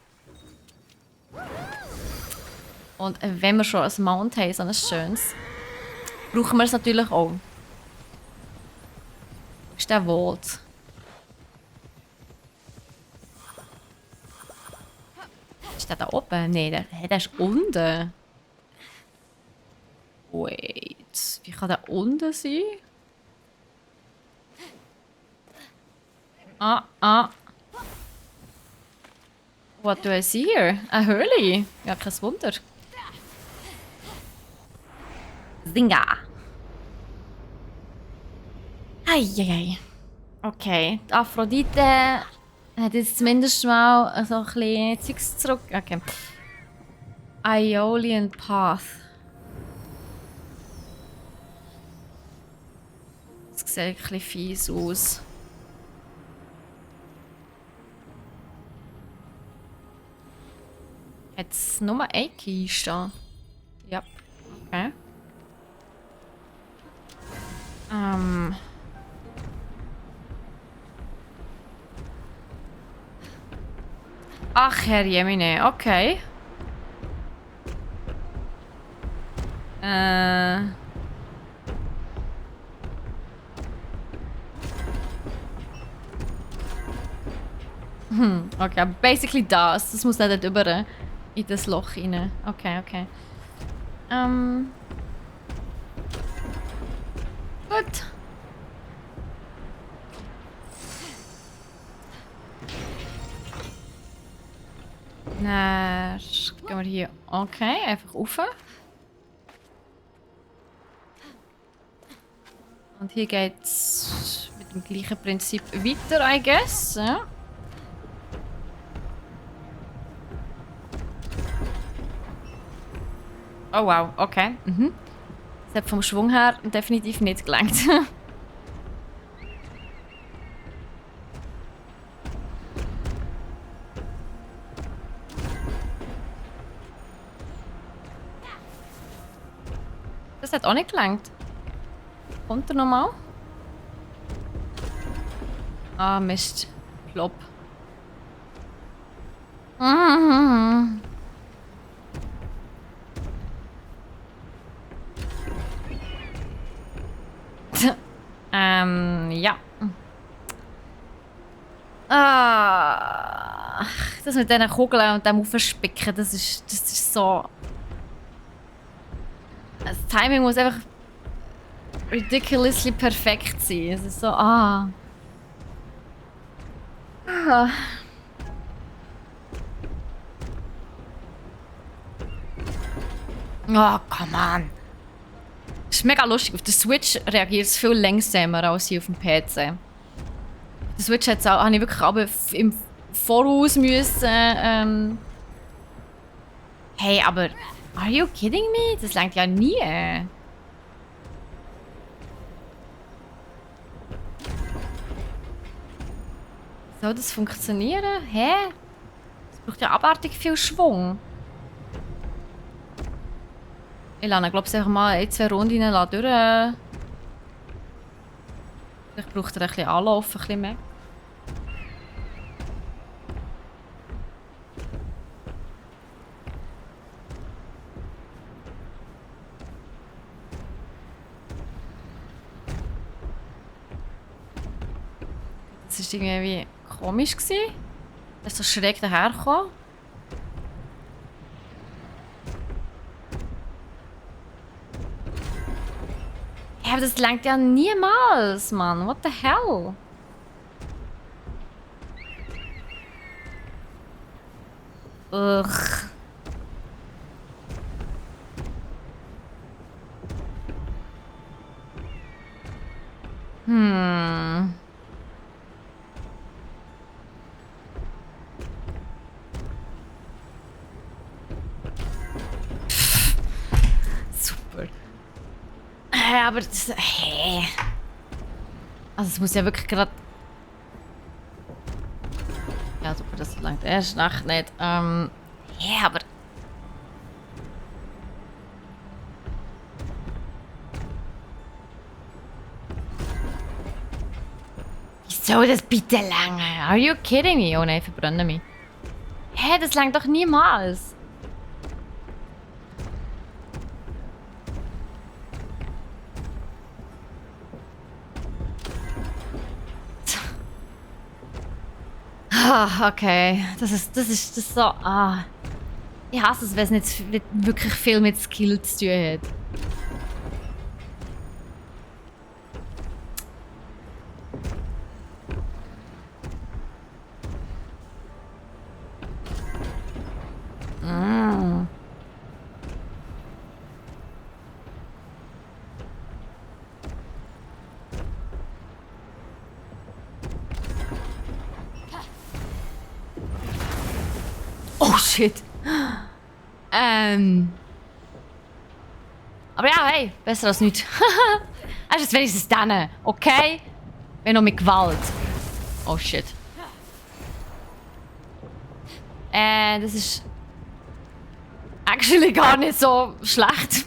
Und wenn wir schon ein Mount haben, so ein schönes, brauchen wir es natürlich auch. Das ist der Wald. Ist der da oben? Nein, der ist unten. Wait, wie kann der unten sein? What do I see here? Eine Höhle? Ja, kein Wunder. Zinga. Eieiei. Okay, die Aphrodite hat jetzt zumindest mal so ein bisschen Zeugs zurück. Okay. Aeolian Path. Das sieht ein bisschen fies aus. Hat es nur eine Kiste? Ja. Okay. Ach, Herr Jemine, okay. Okay, basically das. Das muss nicht dort über in das Loch rein. Okay, okay. Gut. Dann gehen wir hier. Okay, einfach rauf. Und hier geht's mit dem gleichen Prinzip weiter, I guess. Ja. Oh wow, okay. Das hat vom Schwung her definitiv nicht gelangt. Das hat auch nicht gelangt. Kommt er nochmal? Ah, Mist. Plopp. Ja. Das mit diesen Kugeln und dem Aufspicken, das ist so... Das Timing muss einfach ridiculously perfekt sein. Es ist so, Oh, come on. Das ist mega lustig. Auf der Switch reagiert es viel langsamer als hier auf dem PC. Der Switch habe ich wirklich aber im Voraus müssen. Hey, aber are you kidding me? Das langt ja nie. Soll das funktionieren? Hä? Das braucht ja abartig viel Schwung. Ich lasse ihn, glaube ich, einfach mal 1-2 Runden durch. Vielleicht braucht er ein bisschen Anlauf, ein bisschen mehr. Das war irgendwie komisch. Er ist so schräg dahergekommen. aber das langt ja niemals, Mann. What the hell? Ugh. Super. Aber das... Also es muss ja wirklich gerade... Ja, super, das langt erst nach nicht. Aber... Wie soll das bitte lange? Are you kidding me? Oh nein, ich verbrenne mich. Hä, das langt doch niemals. Ah, okay. Das ist so. Ah. Ich hasse es, wenn es nicht wirklich viel mit Skill zu tun hat. Oh shit. Aber ja, hey, besser als nichts. Es ist jetzt wenigstens dann, okay? Wenn noch mit Gewalt. Oh shit. Das ist actually gar nicht so schlecht.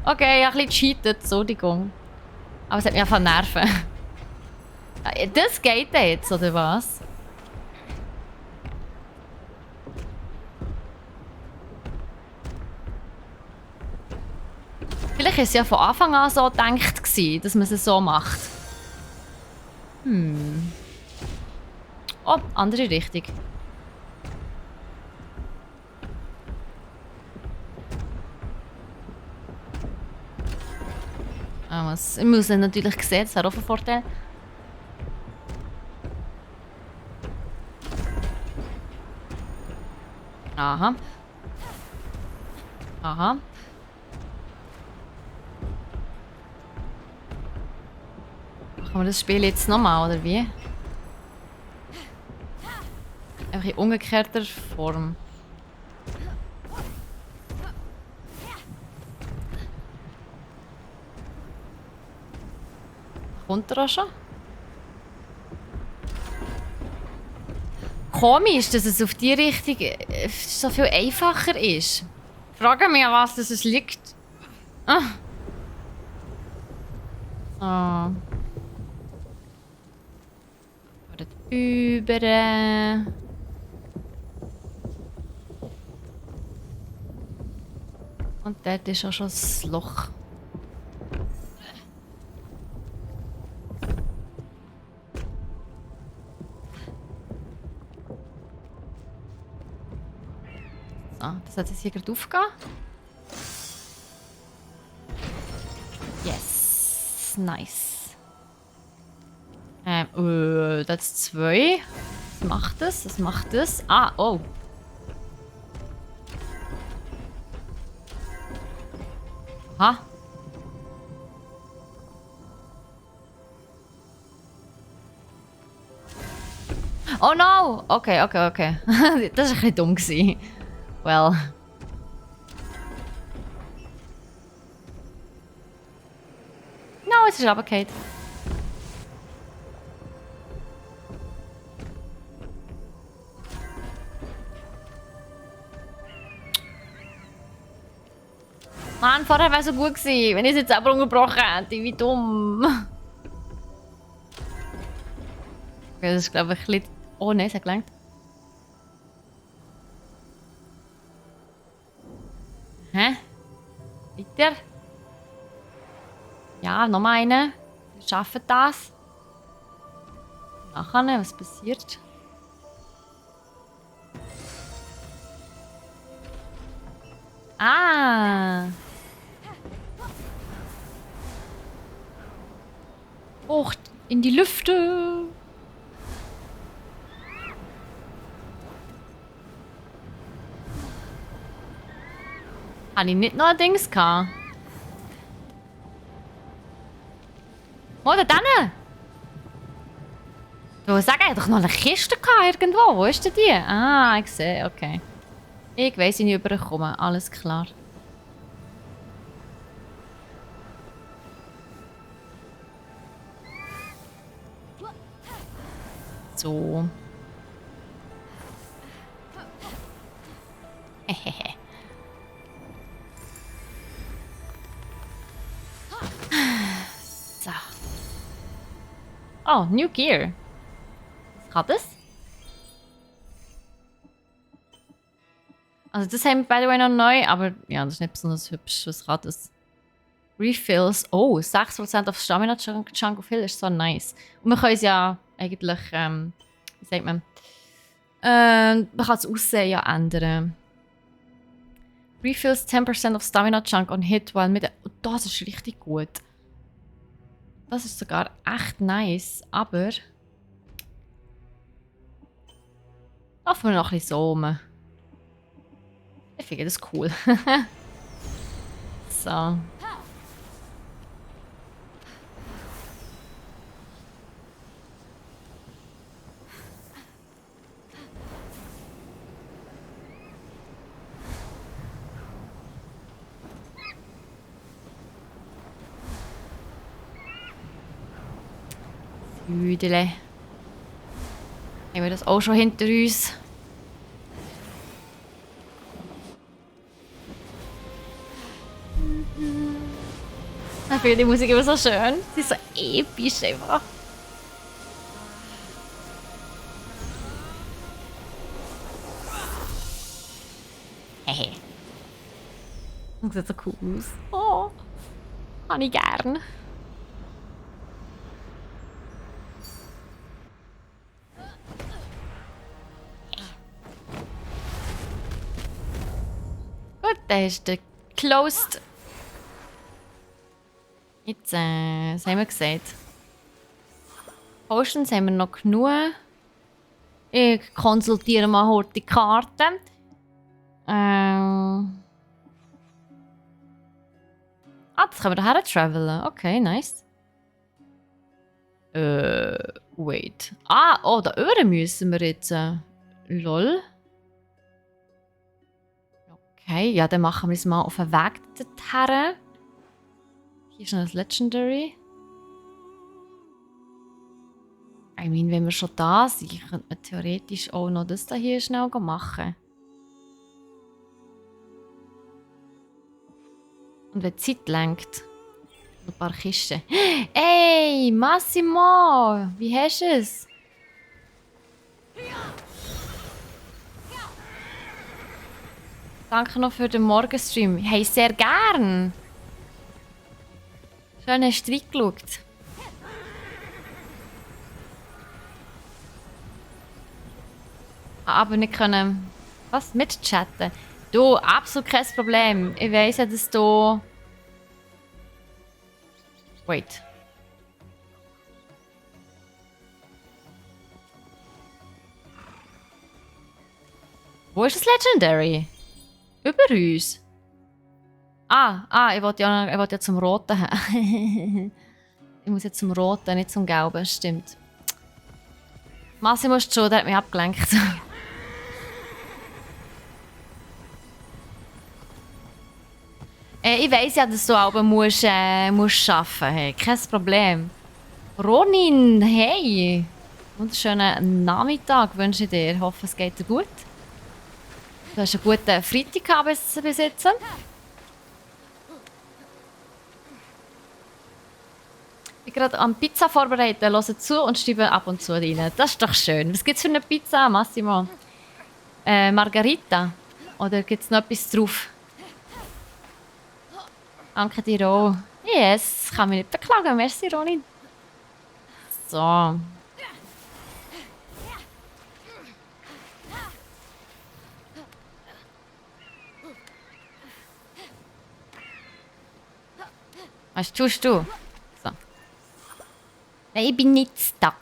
Okay, ich habe ein bisschen gecheatet, Entschuldigung. Aber es hat mich einfach nerven. Das geht jetzt, oder was? Vielleicht war es ja von Anfang an so gedacht, dass man es so macht. Oh, andere Richtung. Ich muss ihn natürlich sehen, das wäre auch ein Vorteil. Aha. Aha. Machen wir das Spiel jetzt nochmal, oder wie? Einfach in umgekehrter Form. Kommt er auch schon? Komisch, dass es auf die Richtung so viel einfacher ist. Ich frage mich, an was das liegt. Ah. So. Oder über. Und dort ist auch schon das Loch. Das hat jetzt hier gerade aufgehen. Yes. Nice. Das ist 2. Was macht das? Was macht das? Ah, oh. Aha. Oh no! Okay, okay, okay. Das war ein bisschen dumm gewesen. Well. No, es ist runtergefallen. Mann, vorher wäre es so gut gewesen, wenn ich es jetzt aber unterbrochen hätte. Wie dumm. Okay, das ist glaube ich ein bisschen... Oh nein, es hat gelangt. Hä? Weiter? Ja, noch mal einen. Wir schaffen das. Nachher, was passiert? Ah! Hoch in die Lüfte! Habe ich nicht noch ein Dings gehabt? Oder dann? Ich wollte sagen, ich hatte doch noch eine Kiste gehabt irgendwo. Wo ist denn die? Ah, ich sehe, okay. Ich weiss, ich nicht überkomme. Alles klar. So. Hehehe. So. Oh, New Gear. Was kann das? Also das haben wir by the way noch neu, aber ja, das ist nicht besonders hübsch. Was kann das? Refills. Oh, 6% auf Stamina Chunk of Heal ist so nice. Und wir können es ja eigentlich, wie sagt man? Man kann das Aussehen ja ändern. Refills 10% of Stamina Chunk on Hit, while mit... Oh, das ist richtig gut. Das ist sogar echt nice, aber... Laufen wir noch ein bisschen so rum. Ich finde das cool. So. Hüdele. Haben wir das auch schon hinter uns? Ich finde die Musik immer so schön. Sie ist so episch einfach. Hehe. Das sieht so cool aus. Oh, habe ich gern. Gut, der ist der closed. Jetzt, was haben wir gesagt? Potions haben wir noch genug. Ich konsultiere mal heute die Karte. Ah, das können wir daher travelen. Okay, nice. Wait. Ah, oh, da oben müssen wir jetzt. Lol. Okay, ja, dann machen wir es mal auf den Weg dorthin. Hier ist noch ein Legendary. Ich meine, wenn wir schon da sind, könnte man theoretisch auch noch das hier schnell machen. Und wenn die Zeit lenkt, noch ein paar Kisten. Ey, Massimo! Wie hast du es? Danke noch für den Morgenstream. Hey, sehr gern! Schön hast du reingeschaut. Aber nicht können... Was? Mitchatten? Du, absolut kein Problem. Ich weiss ja, dass du... Wait. Wo ist das Legendary? Über uns? Ich wollte ja zum Roten haben. Ich muss jetzt zum Roten, nicht zum Gelben, stimmt. Massimo ist schon, der hat mich abgelenkt. Ich weiss ja, dass du aber musst arbeiten musst. Hey, kein Problem. Ronin, hey! Wunderschönen Nachmittag wünsche ich dir. Ich hoffe, es geht dir gut. Du hast einen guten Freitag gehabt bis jetzt. Ich bin gerade am Pizza vorbereiten, höre zu und schreibe ab und zu rein. Das ist doch schön. Was gibt es für eine Pizza, Massimo? Margarita? Oder gibt es noch etwas drauf? Danke dir auch. Yes, kann mich nicht beklagen. Merci, Ronin. So. Was tust du? So. Nein, ich bin nicht stuck.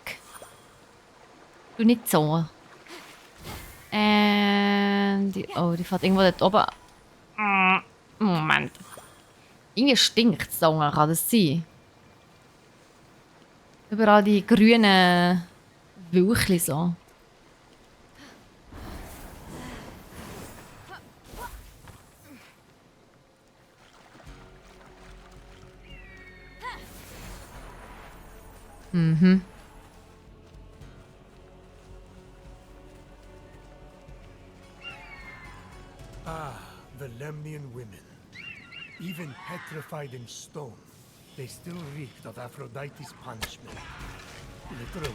Du nicht so. Oh, die fährt irgendwo dort oben. Moment. Irgendwie stinkt es da, kann das sein? Überall die grünen Wülchli so. Mhm. The Lemnian women. Even petrified in stone, they still reeked of Aphrodite's punishment. Literally.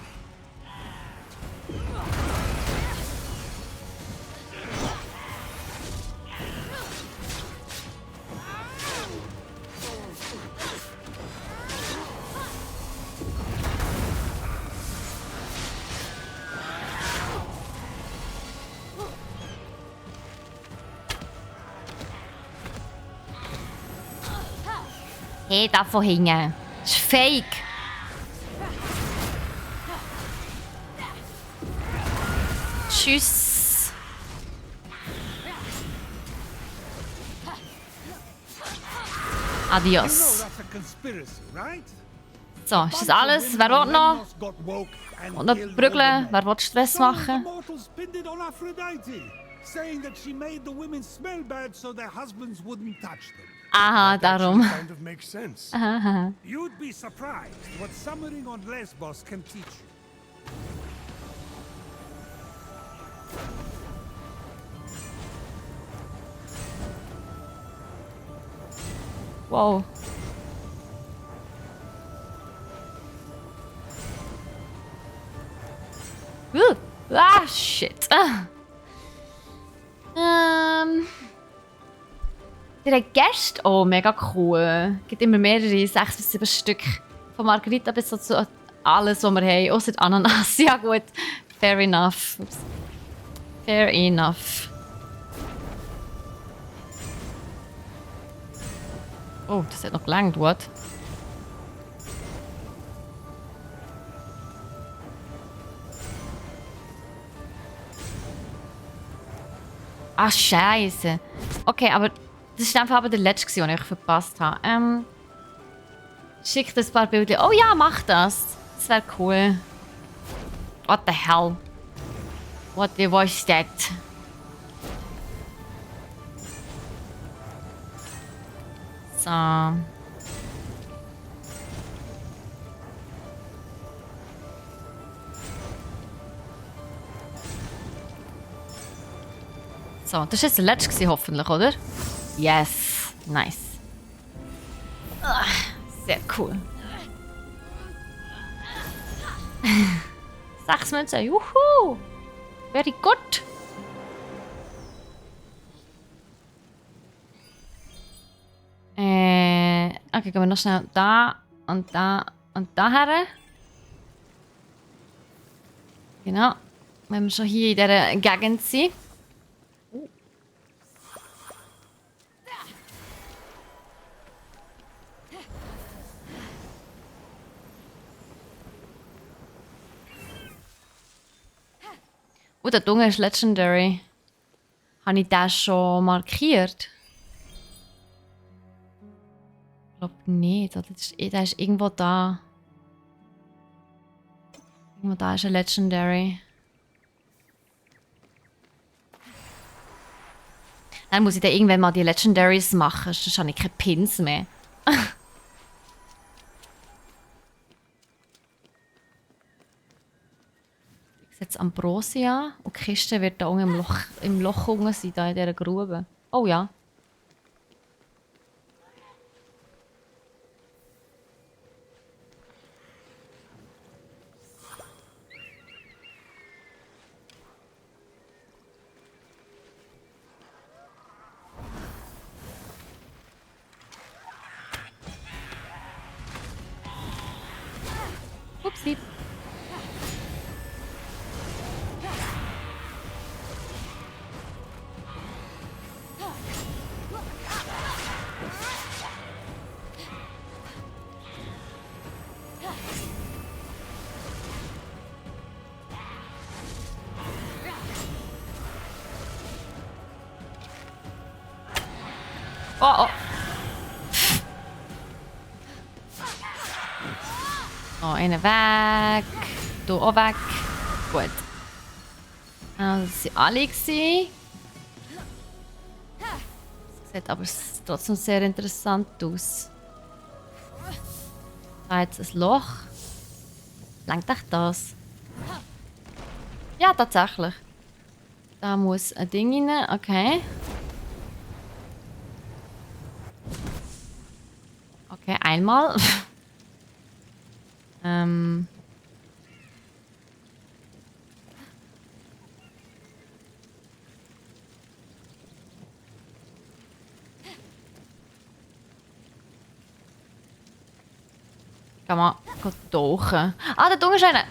Hey, da von hinten. Das ist fake. Tschüss. Adios. That's a conspiracy, right? So, ist das alles? Wer will noch? Und noch prügeln? Wer will Stress machen? Saying that she made the women smell bad so their husbands wouldn't touch them. Aha, darum. Kind of makes sense. Aha. You'd be surprised what summering on Lesbos can teach you. Wow. Ah, shit. Der Gäste, oh, mega cool. Es gibt immer mehrere, 6 bis 7 Stück. Von Margarita bis so zu alles, was wir haben. Außer die Ananas. Ja gut, fair enough. Ups. Fair enough. Oh, das hat noch gelangt, what? Ah, Scheiße. Okay, aber das ist einfach aber der letzte, den ich verpasst habe. Schickt ein paar Bilder. Oh ja, mach das. Das wäre cool. What the hell? What was that? So. So, das war jetzt der letzte hoffentlich, oder? Yes. Nice. Sehr cool. 6 Münzen. Juhu! Very good. Okay, gehen wir noch schnell da und da und da her. Genau. Wenn wir schon hier in dieser Gegend sind. Oh, der Dunge ist Legendary. Habe ich den schon markiert? Ich glaube nicht. Der ist irgendwo da. Irgendwo da ist ein Legendary. Dann muss ich dann irgendwann mal die Legendaries machen, sonst habe ich keine Pins mehr. Jetzt Ambrosia und die Kiste wird da unten im Loch unten sein, da in dieser Grube. Oh ja. Upsi. Oh, oh. Oh, einen weg. Du auch weg. Gut. Also, das waren alle. Sieht aber trotzdem sehr interessant aus. Da jetzt ein Loch. Langt echt das? Ja, tatsächlich. Da muss ein Ding rein. Okay. Okay, einmal. Kann man tauchen. Ah, da ist einer.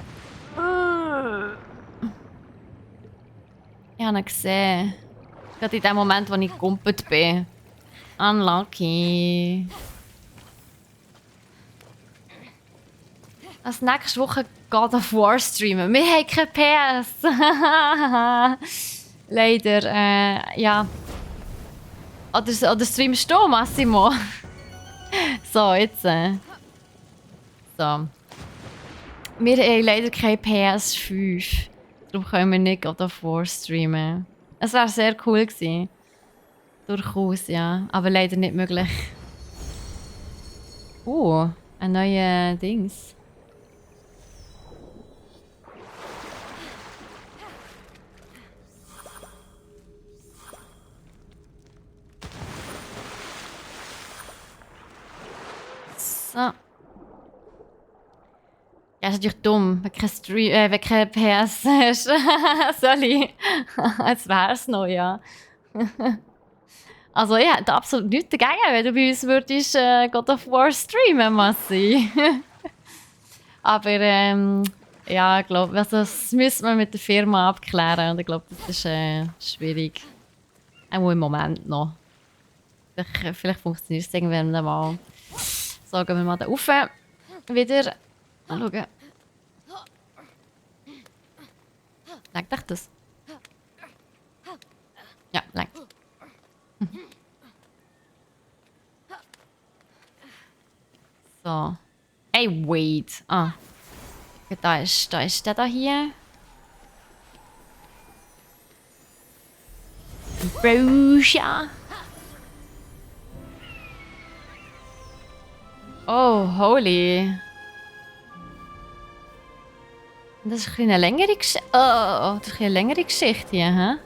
Ich habe ihn gesehen. Gerade in dem Moment, wo ich gegumpelt bin. Unlucky. Als nächste Woche God of War streamen. Wir haben kein PS. Leider, ja. Oder streamst du, Massimo? So, jetzt. So. Wir haben leider kein PS5. Darum können wir nicht God of War streamen. Es wäre sehr cool gewesen. Durchaus, ja. Aber leider nicht möglich. Ein neuer Dings. So. Ja, ist natürlich dumm, wenn wenn kein PS hast. Sorry. Jetzt wär's noch, ja. Also, ich hätte absolut nichts dagegen, wenn du bei uns würdest God of War streamen, Massi. Aber, ja, ich glaube, also, das müssen wir mit der Firma abklären. Und ich glaube, das ist schwierig. Auch im Moment noch. Vielleicht funktioniert es irgendwann mal. So, gehen wir mal da rauf. Wieder. Mal schauen. Langt echt das? Ja, langt. So. Ey, wait. Ah. Da ist der da hier. Broscha. Oh, holy. Das ist eine längere Geschichte. Oh, das ist eine längere Geschichte hier, hä?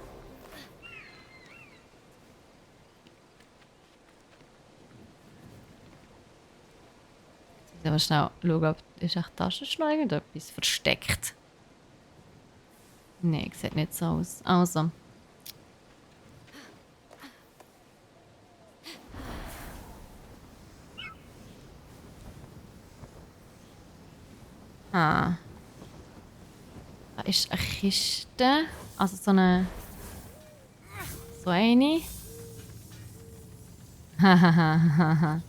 Jetzt müssen wir schnell schauen, ob ist echt Taschenschnur irgendetwas versteckt. Nein, sieht nicht so aus. Also. Ah. Da ist eine Kiste. Also so eine. So eine. Hahaha.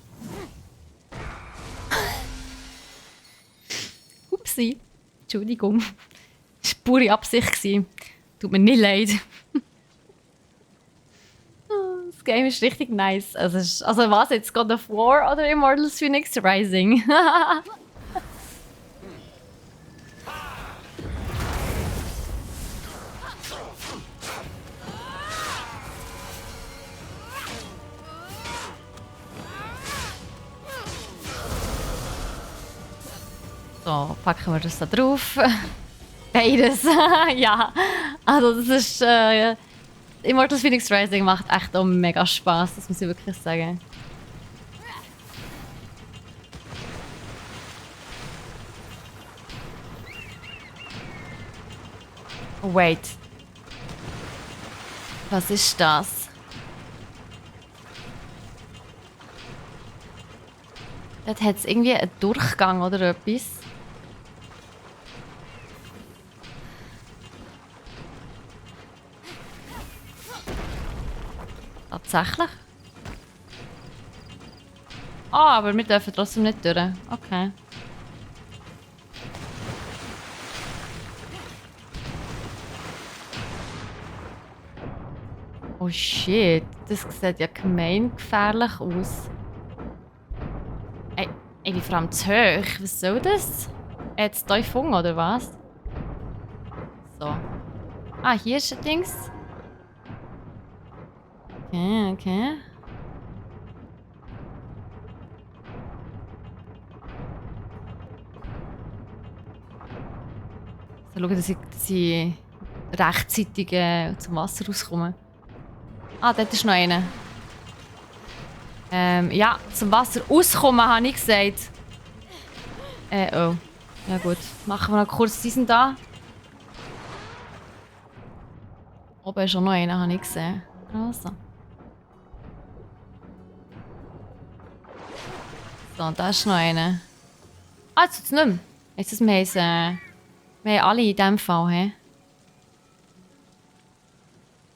Upsi. Entschuldigung. Das war pure Absicht. Tut mir nicht leid. Das Game ist richtig nice. Also was jetzt? God of War oder Immortals Phoenix Rising? So, packen wir das da drauf. Beides. Ja. Also das ist... Immortals Phoenix Rising macht echt auch mega Spaß, das muss ich wirklich sagen. Wait. Was ist das? Dort hat es irgendwie einen Durchgang oder etwas. Tatsächlich? Ah, aber wir dürfen trotzdem nicht durch. Okay. Oh shit, das sieht ja gemeingefährlich aus. Ey, ich bin vor allem zu hoch. Was soll das? Jetzt Teufel oder was? So. Ah, hier ist ein Dings. Okay, okay. So, schauen, dass ich rechtzeitig zum Wasser rauskomme. Ah, dort ist noch einer. Ja, zum Wasser rauskommen, habe ich gesagt. Oh. Ja gut, machen wir noch kurz diesen da. Oben ist auch noch einer, habe ich gesehen. Also. So, da ist noch einer. Ah, jetzt ist es nicht mehr. Jetzt ist es, wir haben alle in diesem Fall. He?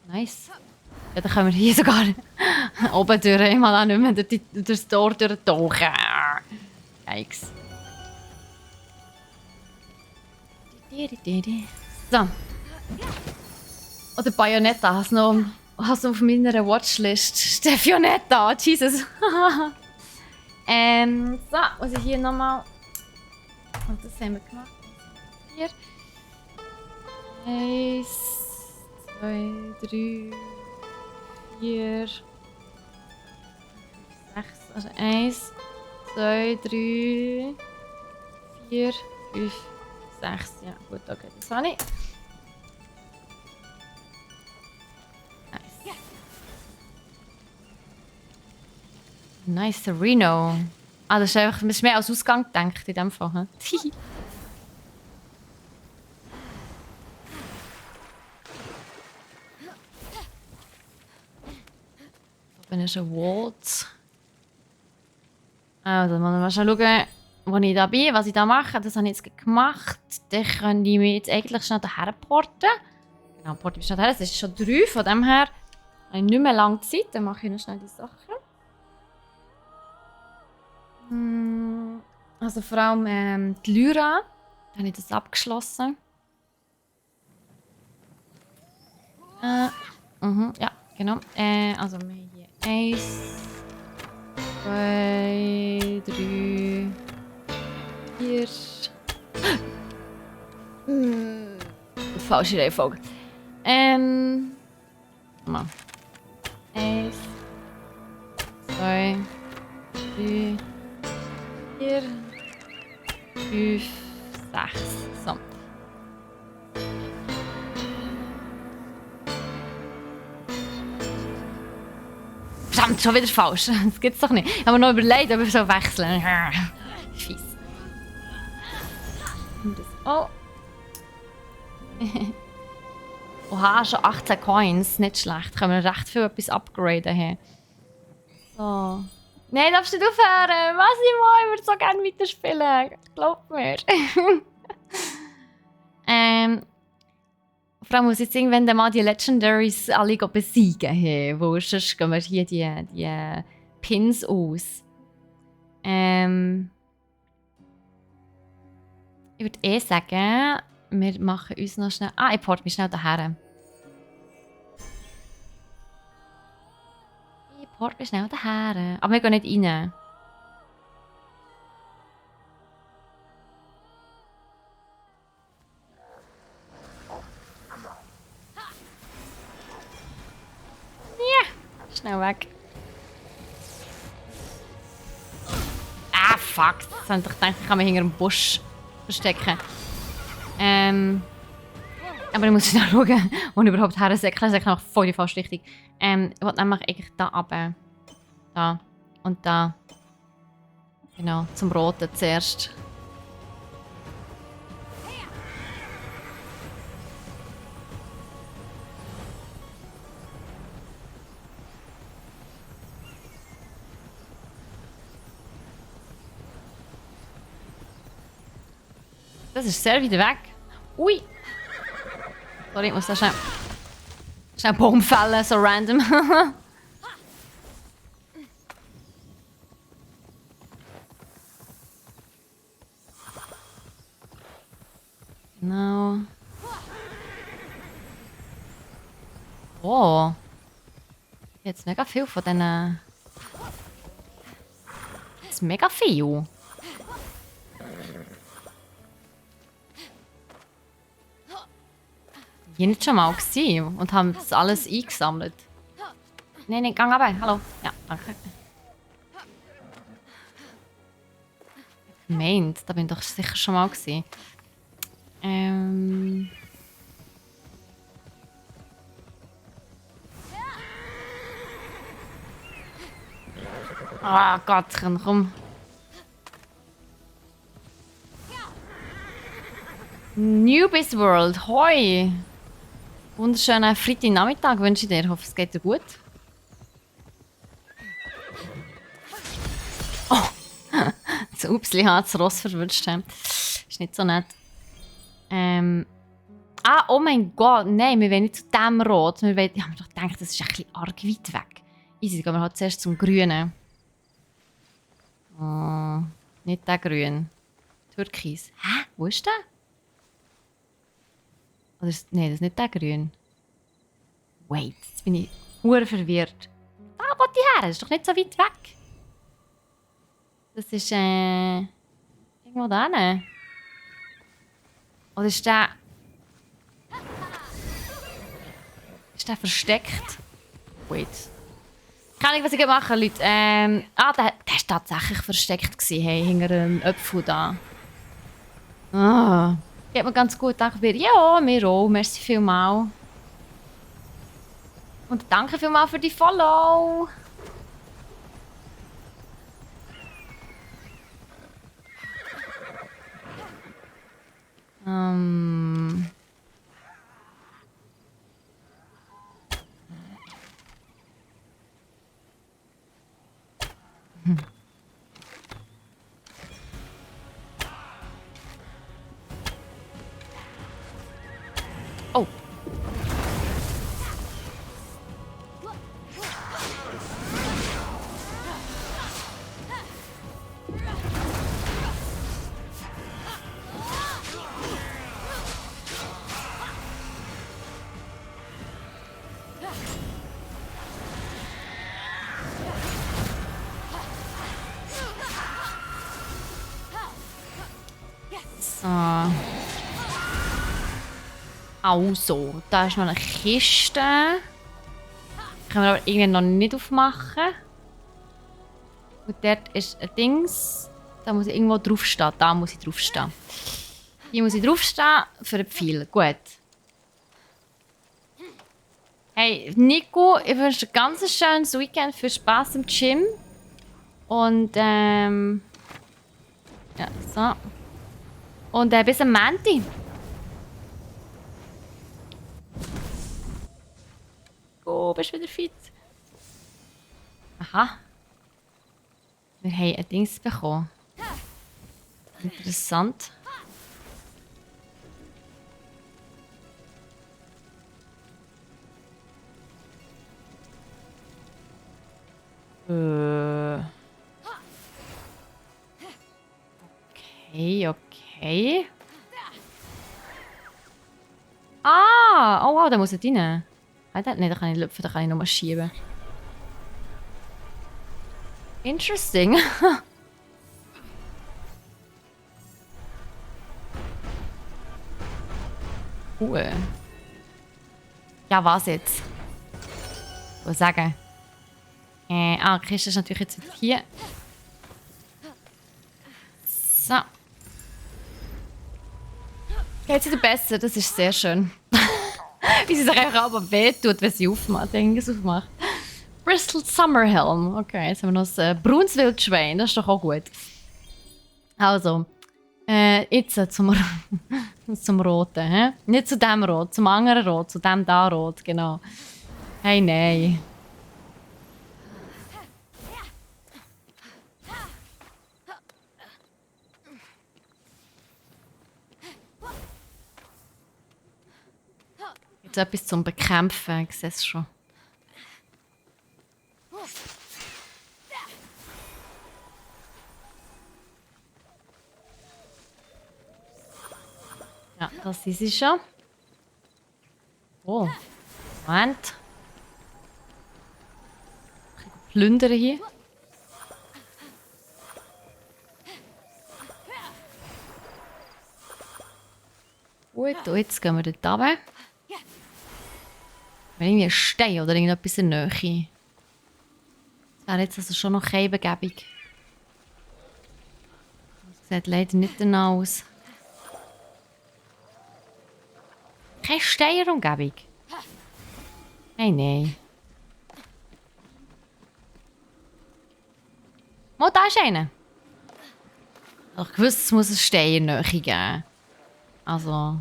Nice. Ja, dann können wir hier sogar oben durch. Ich mal auch nicht mehr durch das Tor durchtauchen. Yikes. So. Oder Bayonetta. Hast du auf meiner Watchlist? Stefionetta, Jesus. So, was ich hier nochmal. Und das haben wir gemacht. Hier. 1, 2, 3, 4, 6. Also 1, 2, 3, 4, 5, 6. Ja, gut, okay, das habe ich. Nice Reno. Ah, das ist mehr als Ausgang gedacht in dem Fall. Oben ist ein Vault. Also, mal schauen, wo ich da bin, was ich da mache. Das habe ich jetzt gemacht. Dann kann ich mich jetzt eigentlich schnell daher porten. Genau, porte ich schnell daher. Es ist schon 3, von dem her habe ich nicht mehr lange Zeit. Dann mache ich noch schnell die Sachen. Also vor allem die Lyra, da habe ich das abgeschlossen. Ja, genau. Also wir haben hier 1, 2, 3, 4. Falsche Reihenfolge. Mal. 1, 2, 3, 4, 5, 6. So. Verdammt, schon wieder falsch. Das gibt's doch nicht. Ich habe mir noch überlegt, ob ich so wechseln. Fies. Oh. Oha, schon 18 Coins. Nicht schlecht. Können wir recht viel etwas upgraden hier. So. Nein, darfst du nicht aufhören? Was ich will, ich würde so gerne weiterspielen. Glaub mir. Vor allem muss jetzt irgendwann mal die Legendaries alle besiegen. Hey, wo sonst gehen wir hier die Pins aus. Ich würde sagen, wir machen uns noch schnell. Ah, ich porte mich schnell daher. Porte mich schnell daher. Aber wir gehen nicht rein. Ja, schnell weg. Ah, fuck. Das habe ich gedacht, ich kann mich hinter einem Busch verstecken. Aber ich muss schnell schauen, wo ich überhaupt her säckle. Ich säckle noch voll die falsche Richtung. Ich wollte nämlich eigentlich da runter. Da. Und da. Genau, zum Roten zuerst. Das ist sehr weit weg. Ui! Sorry, ich muss da schnell einen Baum fällen, so random. Genau. Oh. Jetzt mega viel von diesen... Jetzt mega viel. Hier nicht schon mal gesehen und haben das alles eingesammelt. Nein, nein, gang runter. Hallo. Ja, danke. Meint, da bin ich doch sicher schon mal gesehen. Ah, Gott, komm. Newbies World, hoi! Wunderschönen Freitagnachmittag wünsche ich dir. Ich hoffe, es geht dir gut. Oh! Das Upsli hat das Ross verwünscht. Ist nicht so nett. Oh mein Gott, nein, wir wollen nicht zu dem Rot. Ich habe mir doch gedacht, das ist ein bisschen arg weit weg. Easy, gehen wir halt zuerst zum Grünen. Oh, nicht der Grün. Türkis. Hä? Wo ist der? Oder nein, das ist nicht der Grün. Wait, jetzt bin ich hure verwirrt. Da will ich her, das ist doch nicht so weit weg. Das ist irgendwo da. Oder ist der... Ist der versteckt? Wait. Keine Ahnung, was ich machen Leute. Der war tatsächlich versteckt gewesen, hey, hinter einem Apfel da. Geht mir ganz gut, danke dir. Ja, mir auch. Merci vielmals. Und danke vielmals für die Follow. Oh. So. Also, da ist noch eine Kiste. Können wir aber irgendwie noch nicht aufmachen. Und dort ist ein Dings. Da muss ich irgendwo draufstehen. Da muss ich draufstehen. Hier muss ich draufstehen für ein Pfeil. Gut. Hey, Nico, ich wünsche dir ein ganz schönes Weekend. Viel Spaß im Gym. Und, ja, so. Und bis am Montag. Oh, bist du wieder fit? Aha. Wir haben ein Dings bekommen. Interessant. Okay. Oh wow, da muss er rein. Nein, da kann ich lüpfen, da kann ich nochmal schieben. Interesting. Cool. Ja, was jetzt? Ich will sagen. Die Kiste ist natürlich jetzt hier. So. Geht es wieder besser? Das ist sehr schön. Wie sie sich einfach aber wehtut, wenn sie aufmacht. Aufmacht. Bristol Summerhelm. Okay, jetzt haben wir noch das Brunswildschwein. Das ist doch auch gut. Also. Jetzt zum Roten. He? Nicht zu dem Rot, zum anderen Rot. Zu dem da Rot, genau. Hey, nein. Jetzt etwas zum Bekämpfen, ich sehe es schon. Ja, das ist sie schon. Oh, Moment. plündern hier. Gut, und jetzt gehen wir dort runter. Wenn irgendwie ein Stein oder irgendetwas in der Nähe. Das wäre jetzt also schon noch keine Begebung. Das sieht leider nicht danach aus. Keine Steinumgebung. Nein, nein. Oh, da ist einer. Ich wusste, es muss einen Stein in der Nähe geben. Also.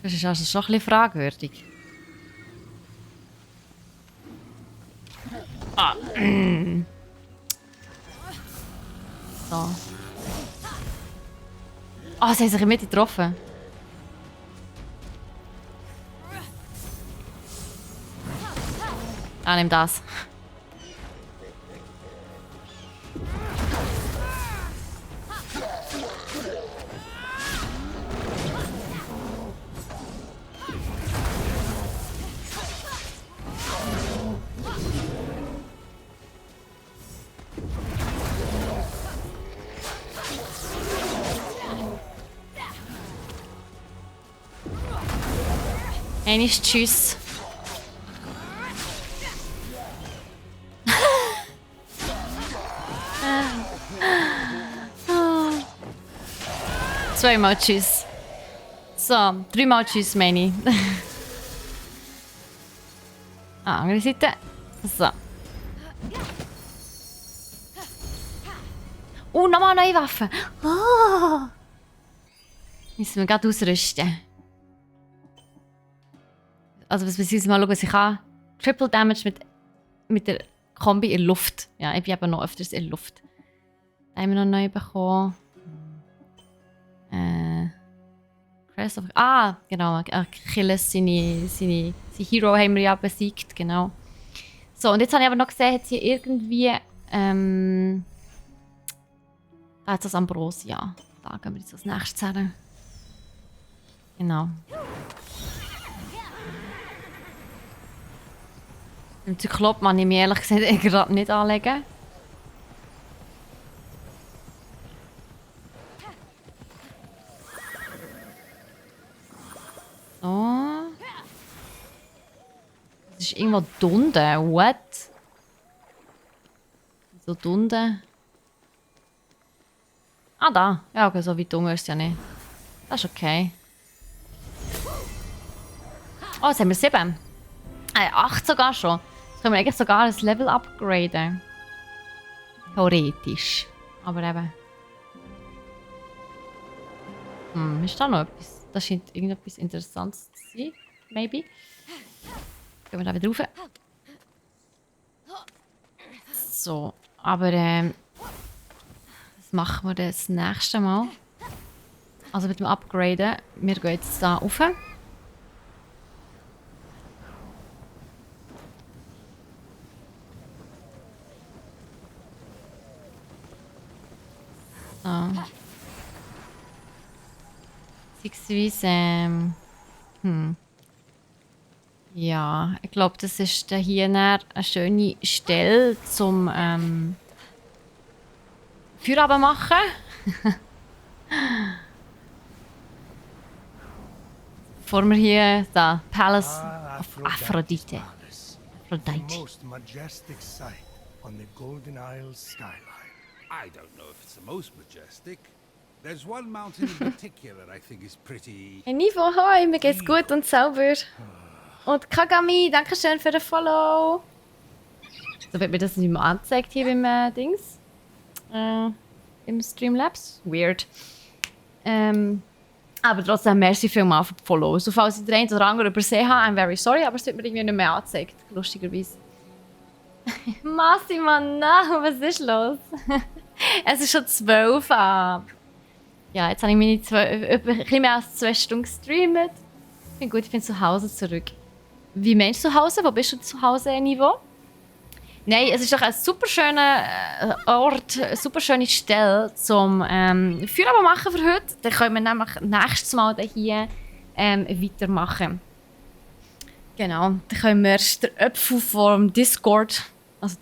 Das ist also schon ein bisschen fragwürdig. Ah. So. Ah, sie haben sich in der Mitte getroffen. Ah, nimm das. Eines Tschüss. Zweimal Tschüss. So, 3-mal Tschüss, meine ich. Andere Seite. So. Oh, nochmal eine neue Waffe. Oh. Müssen wir gerade ausrüsten. Also, was wir mal schauen, was ich kann. Triple Damage mit der Kombi in Luft. Ja, ich bin eben noch öfters in Luft. Da haben wir noch neu bekommen. Crest of... Ah, genau. Achilles, sein Hero haben wir ja besiegt, genau. So, und jetzt habe ich aber noch gesehen, hat sie irgendwie... da hat das Ambrosia. Da gehen wir jetzt als nächstes her. Genau. Im Zyklop kann ich mir ehrlich gesagt gerade nicht anlegen. So. Das ist irgendwo drunten. What? So drunten. Ah, da. Ja, okay, so weit dunkel ist es ja nicht. Das ist okay. Oh, jetzt haben wir 7. 8 sogar schon. Jetzt können wir eigentlich sogar ein Level upgraden. Theoretisch. Aber eben. Ist da noch etwas? Das scheint irgendetwas Interessantes zu sein. Maybe. Gehen wir da wieder rauf. So, aber das machen wir das nächste Mal. Also mit dem Upgraden. Wir gehen jetzt da rauf. Beziehungsweise, ja, ich glaube, das ist hier eine schöne Stelle zum Feierabend machen. Bevor wir hier da Palace of Aphrodite. The most majestic sight on the Golden Isles skyline. I don't know if it's the most majestic. There's one mountain in particular I think is pretty... Hey Nivo, hoi, mir geht's gut und sauber. Und Kagami, danke schön für den Follow. So wird mir das nicht mehr angezeigt hier beim Dings. Im Streamlabs. Weird. Aber trotzdem, merci vielmals für die Follows. So, falls ich den einen oder anderen übersehen habe, I'm very sorry, aber es wird mir irgendwie nicht mehr angezeigt, lustigerweise. Massima, no, was ist los? Es ist schon 12 Uhr. Ja, jetzt habe ich meine ein bisschen mehr als 2 Stunden gestreamt. Ich bin gut, ich bin zu Hause zurück. Wie meinst du zu Hause? Wo bist du zu Hause, Niveau? Nein, es ist doch ein super schöner Ort, eine super schöne Stelle zum Feierabend machen für heute. Dann können wir nämlich nächstes Mal hier weitermachen. Genau, dann können wir den Apfel vom Discord Also,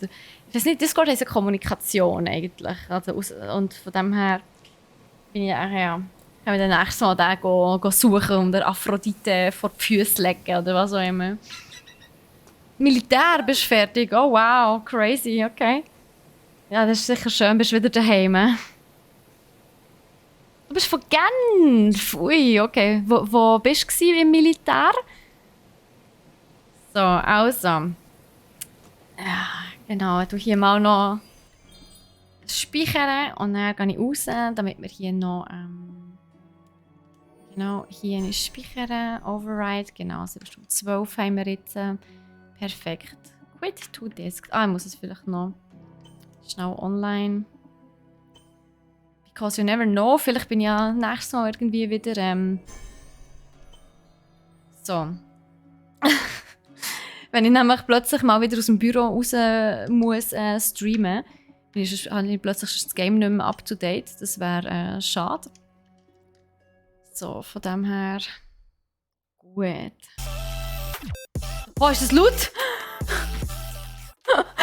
ich weiß nicht, Discord heisst ja Kommunikation eigentlich. Also, und von dem her bin ich eigentlich, ja, kann ich dann nächstes Mal den suchen und der Aphrodite vor die Füße legen oder was auch immer. Militär, bist du fertig? Oh wow, crazy, okay. Ja, das ist sicher schön, bist wieder daheim. Du bist von Genf. Ui, okay. Wo bist du im Militär? So, also. Ja, genau. Ich hier mal noch speichern und dann gehe ich raus, damit wir hier noch genau, hier ist speichern, Override, genau, 7:12 haben wir jetzt. Perfekt. Quit to disk. Ich muss es vielleicht noch schnell online. Because you never know, vielleicht bin ich ja nächstes Mal irgendwie wieder so. Wenn ich nämlich plötzlich mal wieder aus dem Büro raus muss streamen, dann habe ich plötzlich das Game nicht mehr up to date. Das wäre schade. So, von dem her. Gut. Oh, ist das laut?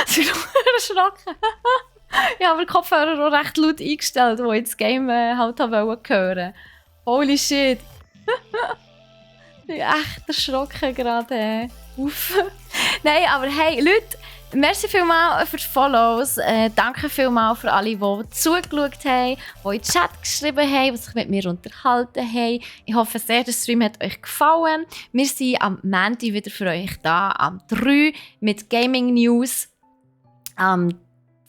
Ich bin erschrocken. Ich habe den Kopfhörer auch recht laut eingestellt, wo ich das Game halt hören wollte. Holy shit. Ich bin echt erschrocken gerade. Uff. Nein, aber hey, Leute, merci vielmals für die Follows. Danke vielmals für alle, die zugeschaut haben, die in den Chat geschrieben haben, die sich mit mir unterhalten haben. Ich hoffe sehr, der Stream hat euch gefallen. Wir sind am Montag wieder für euch da, am 3 mit Gaming News. Am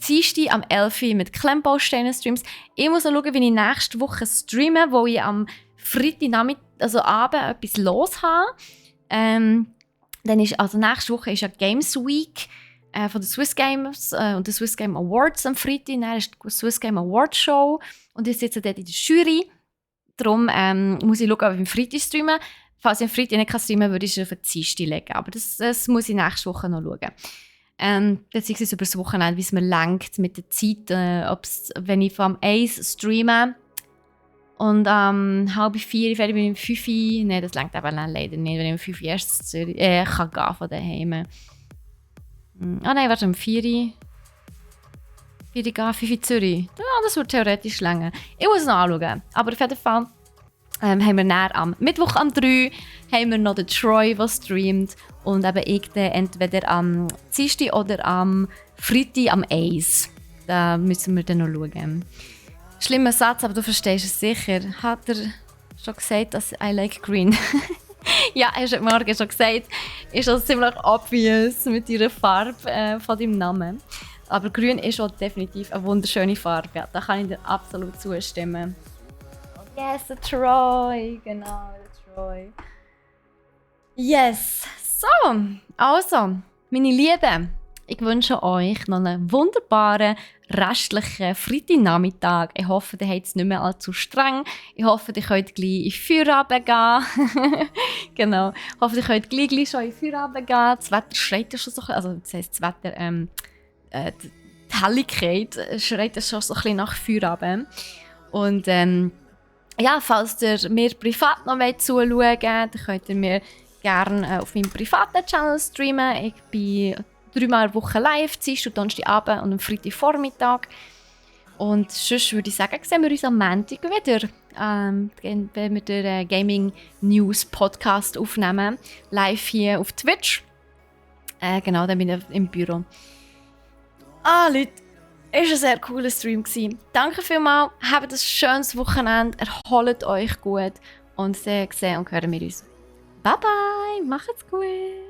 Dienstag am 11 mit Klemmbausteinen-Streams. Ich muss noch schauen, wie ich nächste Woche streame, wo ich am Freitag Abend etwas los habe. Dann ist, also nächste Woche ist ja Games Week von den Swiss Games und den Swiss Game Awards am Freitag. Dann ist die Swiss Game Awards Show und ich sitze dort in der Jury. Darum muss ich schauen, ob ich am Freitag streame. Falls ich am Freitag nicht streamen kann, würde ich es auf den Dienstag legen. Aber das muss ich nächste Woche noch schauen. Beziehungsweise über das Wochenende, wie es mir lenkt mit der Zeit. Wenn ich vom 1 streame und 3:30 fertig bin, um 5 Uhr. Nein, das lenkt aber leider nicht, wenn ich um 5 Uhr erst kann gehen von daheim. Nein, warte, um 4 Uhr. 4 Uhr gehen, 5 Uhr Zürich. Ja, das würde theoretisch länger. Ich muss es noch anschauen. Aber auf jeden Fall haben wir dann am Mittwoch am 3 haben wir noch den Troy, der streamt. Und eben ich dann entweder am Dienstag oder am Freitag am 1. Da müssen wir dann noch schauen. Schlimmer Satz, aber du verstehst es sicher. Hat er schon gesagt, dass I like green? Ja, er hat heute Morgen schon gesagt. Ist das ziemlich obvious mit ihrer Farbe von deinem Namen. Aber grün ist auch definitiv eine wunderschöne Farbe. Ja, da kann ich dir absolut zustimmen. Yes, der Troy. Genau, der Troy. Yes. So, also, meine Lieben. Ich wünsche euch noch einen wunderbaren restlichen Freitagnachmittag. Ich hoffe, ihr habt es nicht mehr allzu streng. Ich hoffe, ihr könnt gleich in Feierabend gehen. Genau. Ich hoffe, ihr könnt gleich schon in Feierabend gehen. Das Wetter schreit ja schon so ein bisschen, also das heisst, das Wetter, die Helligkeit schreit ja schon so ein bisschen nach Feierabend. Und ja, falls ihr mir privat noch zuschauen wollt, dann könnt ihr mir gerne auf meinem privaten Channel streamen. Ich bin 3-mal in der Woche live, Dienstag, Donnerstagabend und am Freitagvormittag. Und sonst würde ich sagen, sehen wir uns am Montag wieder, wenn wir den Gaming News Podcast aufnehmen. Live hier auf Twitch. Genau, dann bin ich im Büro. Leute, es war ein sehr cooler Stream. Danke vielmals, habt ein schönes Wochenende, erholt euch gut und sehen und hören wir uns. Bye bye, macht's gut!